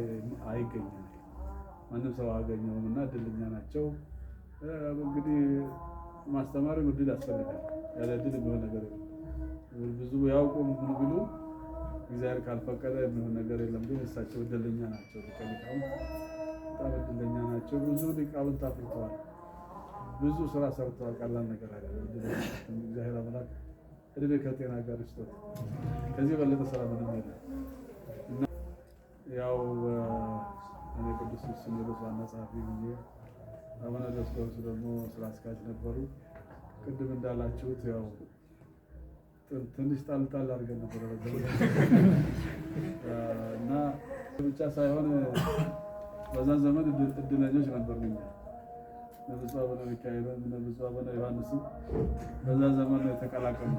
አይገኝም። ማንም ሰው አያገኘውም እና እድለኛ ናቸው። እንግዲህ ማስተማርም እድል ያስፈልጋል። ያለ እድል የሚሆን ነገር የለም። ብዙ ያውቁም ምን ቢሉ እግዚአብሔር ካልፈቀደ የሚሆን ነገር የለም። ግን እሳቸው እድለኛ ናቸው። ሊቀ ሊቃውንት በጣም እድለኛ ናቸው። ብዙ ሊቃውንት አፍርተዋል። ብዙ ስራ ሰርተዋል። ቀላል ነገር አይደለም። እግዚአብሔር አምላክ እድሜ ከጤና ጋር ይስጦት። ከዚህ የበለጠ ስራ ምንም የለም። እና ያው እኔ ቅዱስ ሲኖዶስ ዋና ጸሐፊ ሆኜ፣ አቡነ ዲዮስቆሮስ ደግሞ ስራ አስኪያጅ ነበሩ። ቅድም እንዳላችሁት ያው ትንሽ ጣል ጣል አድርገን ነበረ በዛ እና ብቻ ሳይሆን በዛን ዘመን እድለኞች ነበርን እኛ። እነ ብፁዕ አቡነ ሚካኤልን፣ እነ ብፁዕ አቡነ ዮሐንስም በዛ ዘመን ነው የተቀላቀሉ።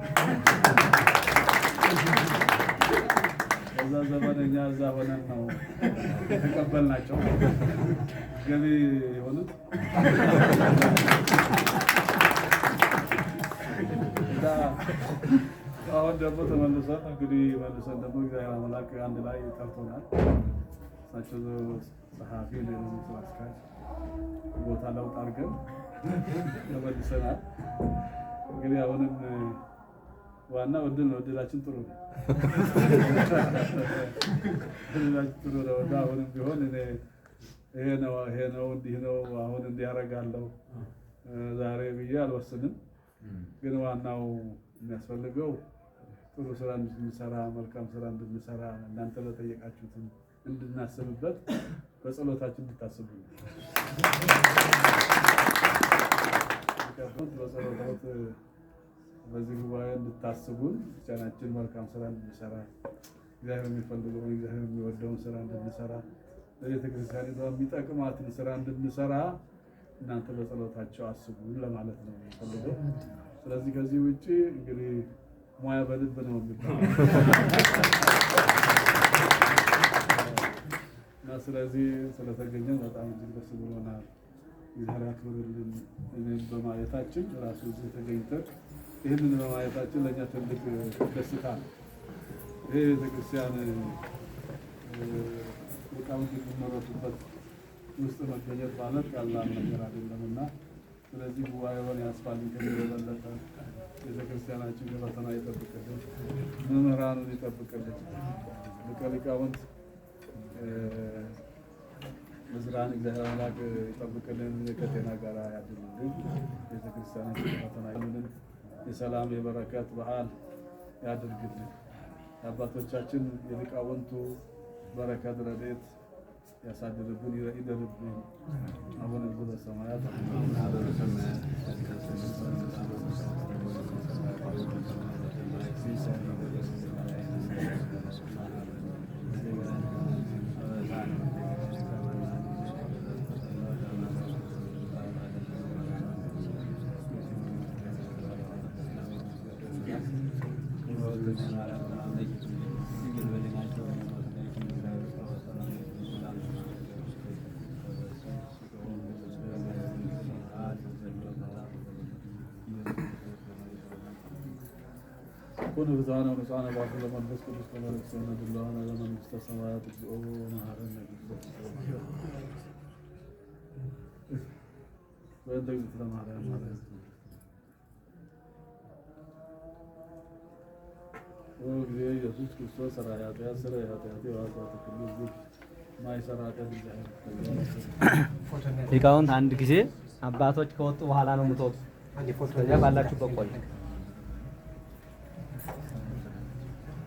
በዛ ዘመን እኛ እዛ ሆነን ነው የተቀበልናቸው ገቢ የሆኑት። እና አሁን ደግሞ ተመልሰን እንግዲህ መልሰን ደግሞ እግዚአብሔር አምላክ አንድ ላይ ጠርቶናል። እሳቸው ጸሐፊ፣ እኔ ደግሞ ስራ አስኪያጅ፣ ቦታ ለውጥ አድርገን ተመልሰናል። እንግዲህ አሁንም ዋናው እድል ነው። እድላችን ጥሩ ነው። እድላችን ጥሩ ነው እና አሁንም ቢሆን እኔ ይሄ ነው፣ ይሄ ነው፣ እንዲህ ነው፣ አሁን እንዲህ አደርጋለሁ ዛሬ ብዬ አልወስንም። ግን ዋናው የሚያስፈልገው ጥሩ ስራ እንድንሰራ፣ መልካም ስራ እንድንሰራ፣ እናንተ ለጠየቃችሁትም እንድናስብበት በጸሎታችን እንድታስቡ ነው። በጸሎት በዚህ ጉባኤ እንድታስቡን፣ ክርስቲያናችን መልካም ስራ እንድንሰራ፣ እግዚአብሔር የሚፈልገውን፣ እግዚአብሔር የሚወደውን ስራ እንድንሰራ፣ ለቤተ ክርስቲያኒቷ የሚጠቅማትን ስራ እንድንሰራ እናንተ በጸሎታቸው አስቡን ለማለት ነው የምፈልገው። ስለዚህ ከዚህ ውጭ እንግዲህ ሙያ በልብ ነው የሚባለው እና ስለዚህ ስለተገኘን በጣም እጅግ ደስ ብሎናል። እግዚአብሔር ያክብርልን። እኔም በማየታችን ራሱ እዚህ ተገኝተን ይህንን በማየታችን ለእኛ ትልቅ ደስታ ነው። ይሄ ቤተክርስቲያን ሊቃውንት የሚመረቱበት ውስጥ መገኘት ማለት ቀላል ነገር አይደለም እና ስለዚህ ጉባኤውን ያስፋልን፣ ከዚህ የበለጠ ቤተክርስቲያናችን ከፈተና ይጠብቅልን፣ መምህራኑን ይጠብቅልን። ሊቀ ሊቃውንት መዝራን እግዚአብሔር አምላክ ይጠብቅልን፣ ከጤና ጋር ያድልልን። ቤተክርስቲያናችን ከፈተና ይጠብቅልን፣ የሰላም የበረከት በዓል ያድርግልን። የአባቶቻችን የሊቃውንቱ በረከት ረድኤት ያሳድርብን፣ ይደርብን። አቡነ ዘበሰማያት። ኩኑ ብፁዓነ ወንጹሐነ በአብ ለመንፈስ ቅዱስ ተመለክሰነ ድለዋነ ለመንግስተ ሰማያት። እግዚኦ መሐረነ ክርስቶስ። በእንተ እግዝእትነ ማርያም ማለት ኦ ጊዜ ኢየሱስ ክርስቶስ ሠራይ ኃጢአት ስረይ ኃጢአቴ ወኃጢአተ ኩሉ ሕዝብ ማይሰራ ኃጢአት እግዚአብሔር። ሊቃውንት አንድ ጊዜ አባቶች ከወጡ በኋላ ነው የምትወጡ። ከዚያ ባላችሁበት ቆዩ።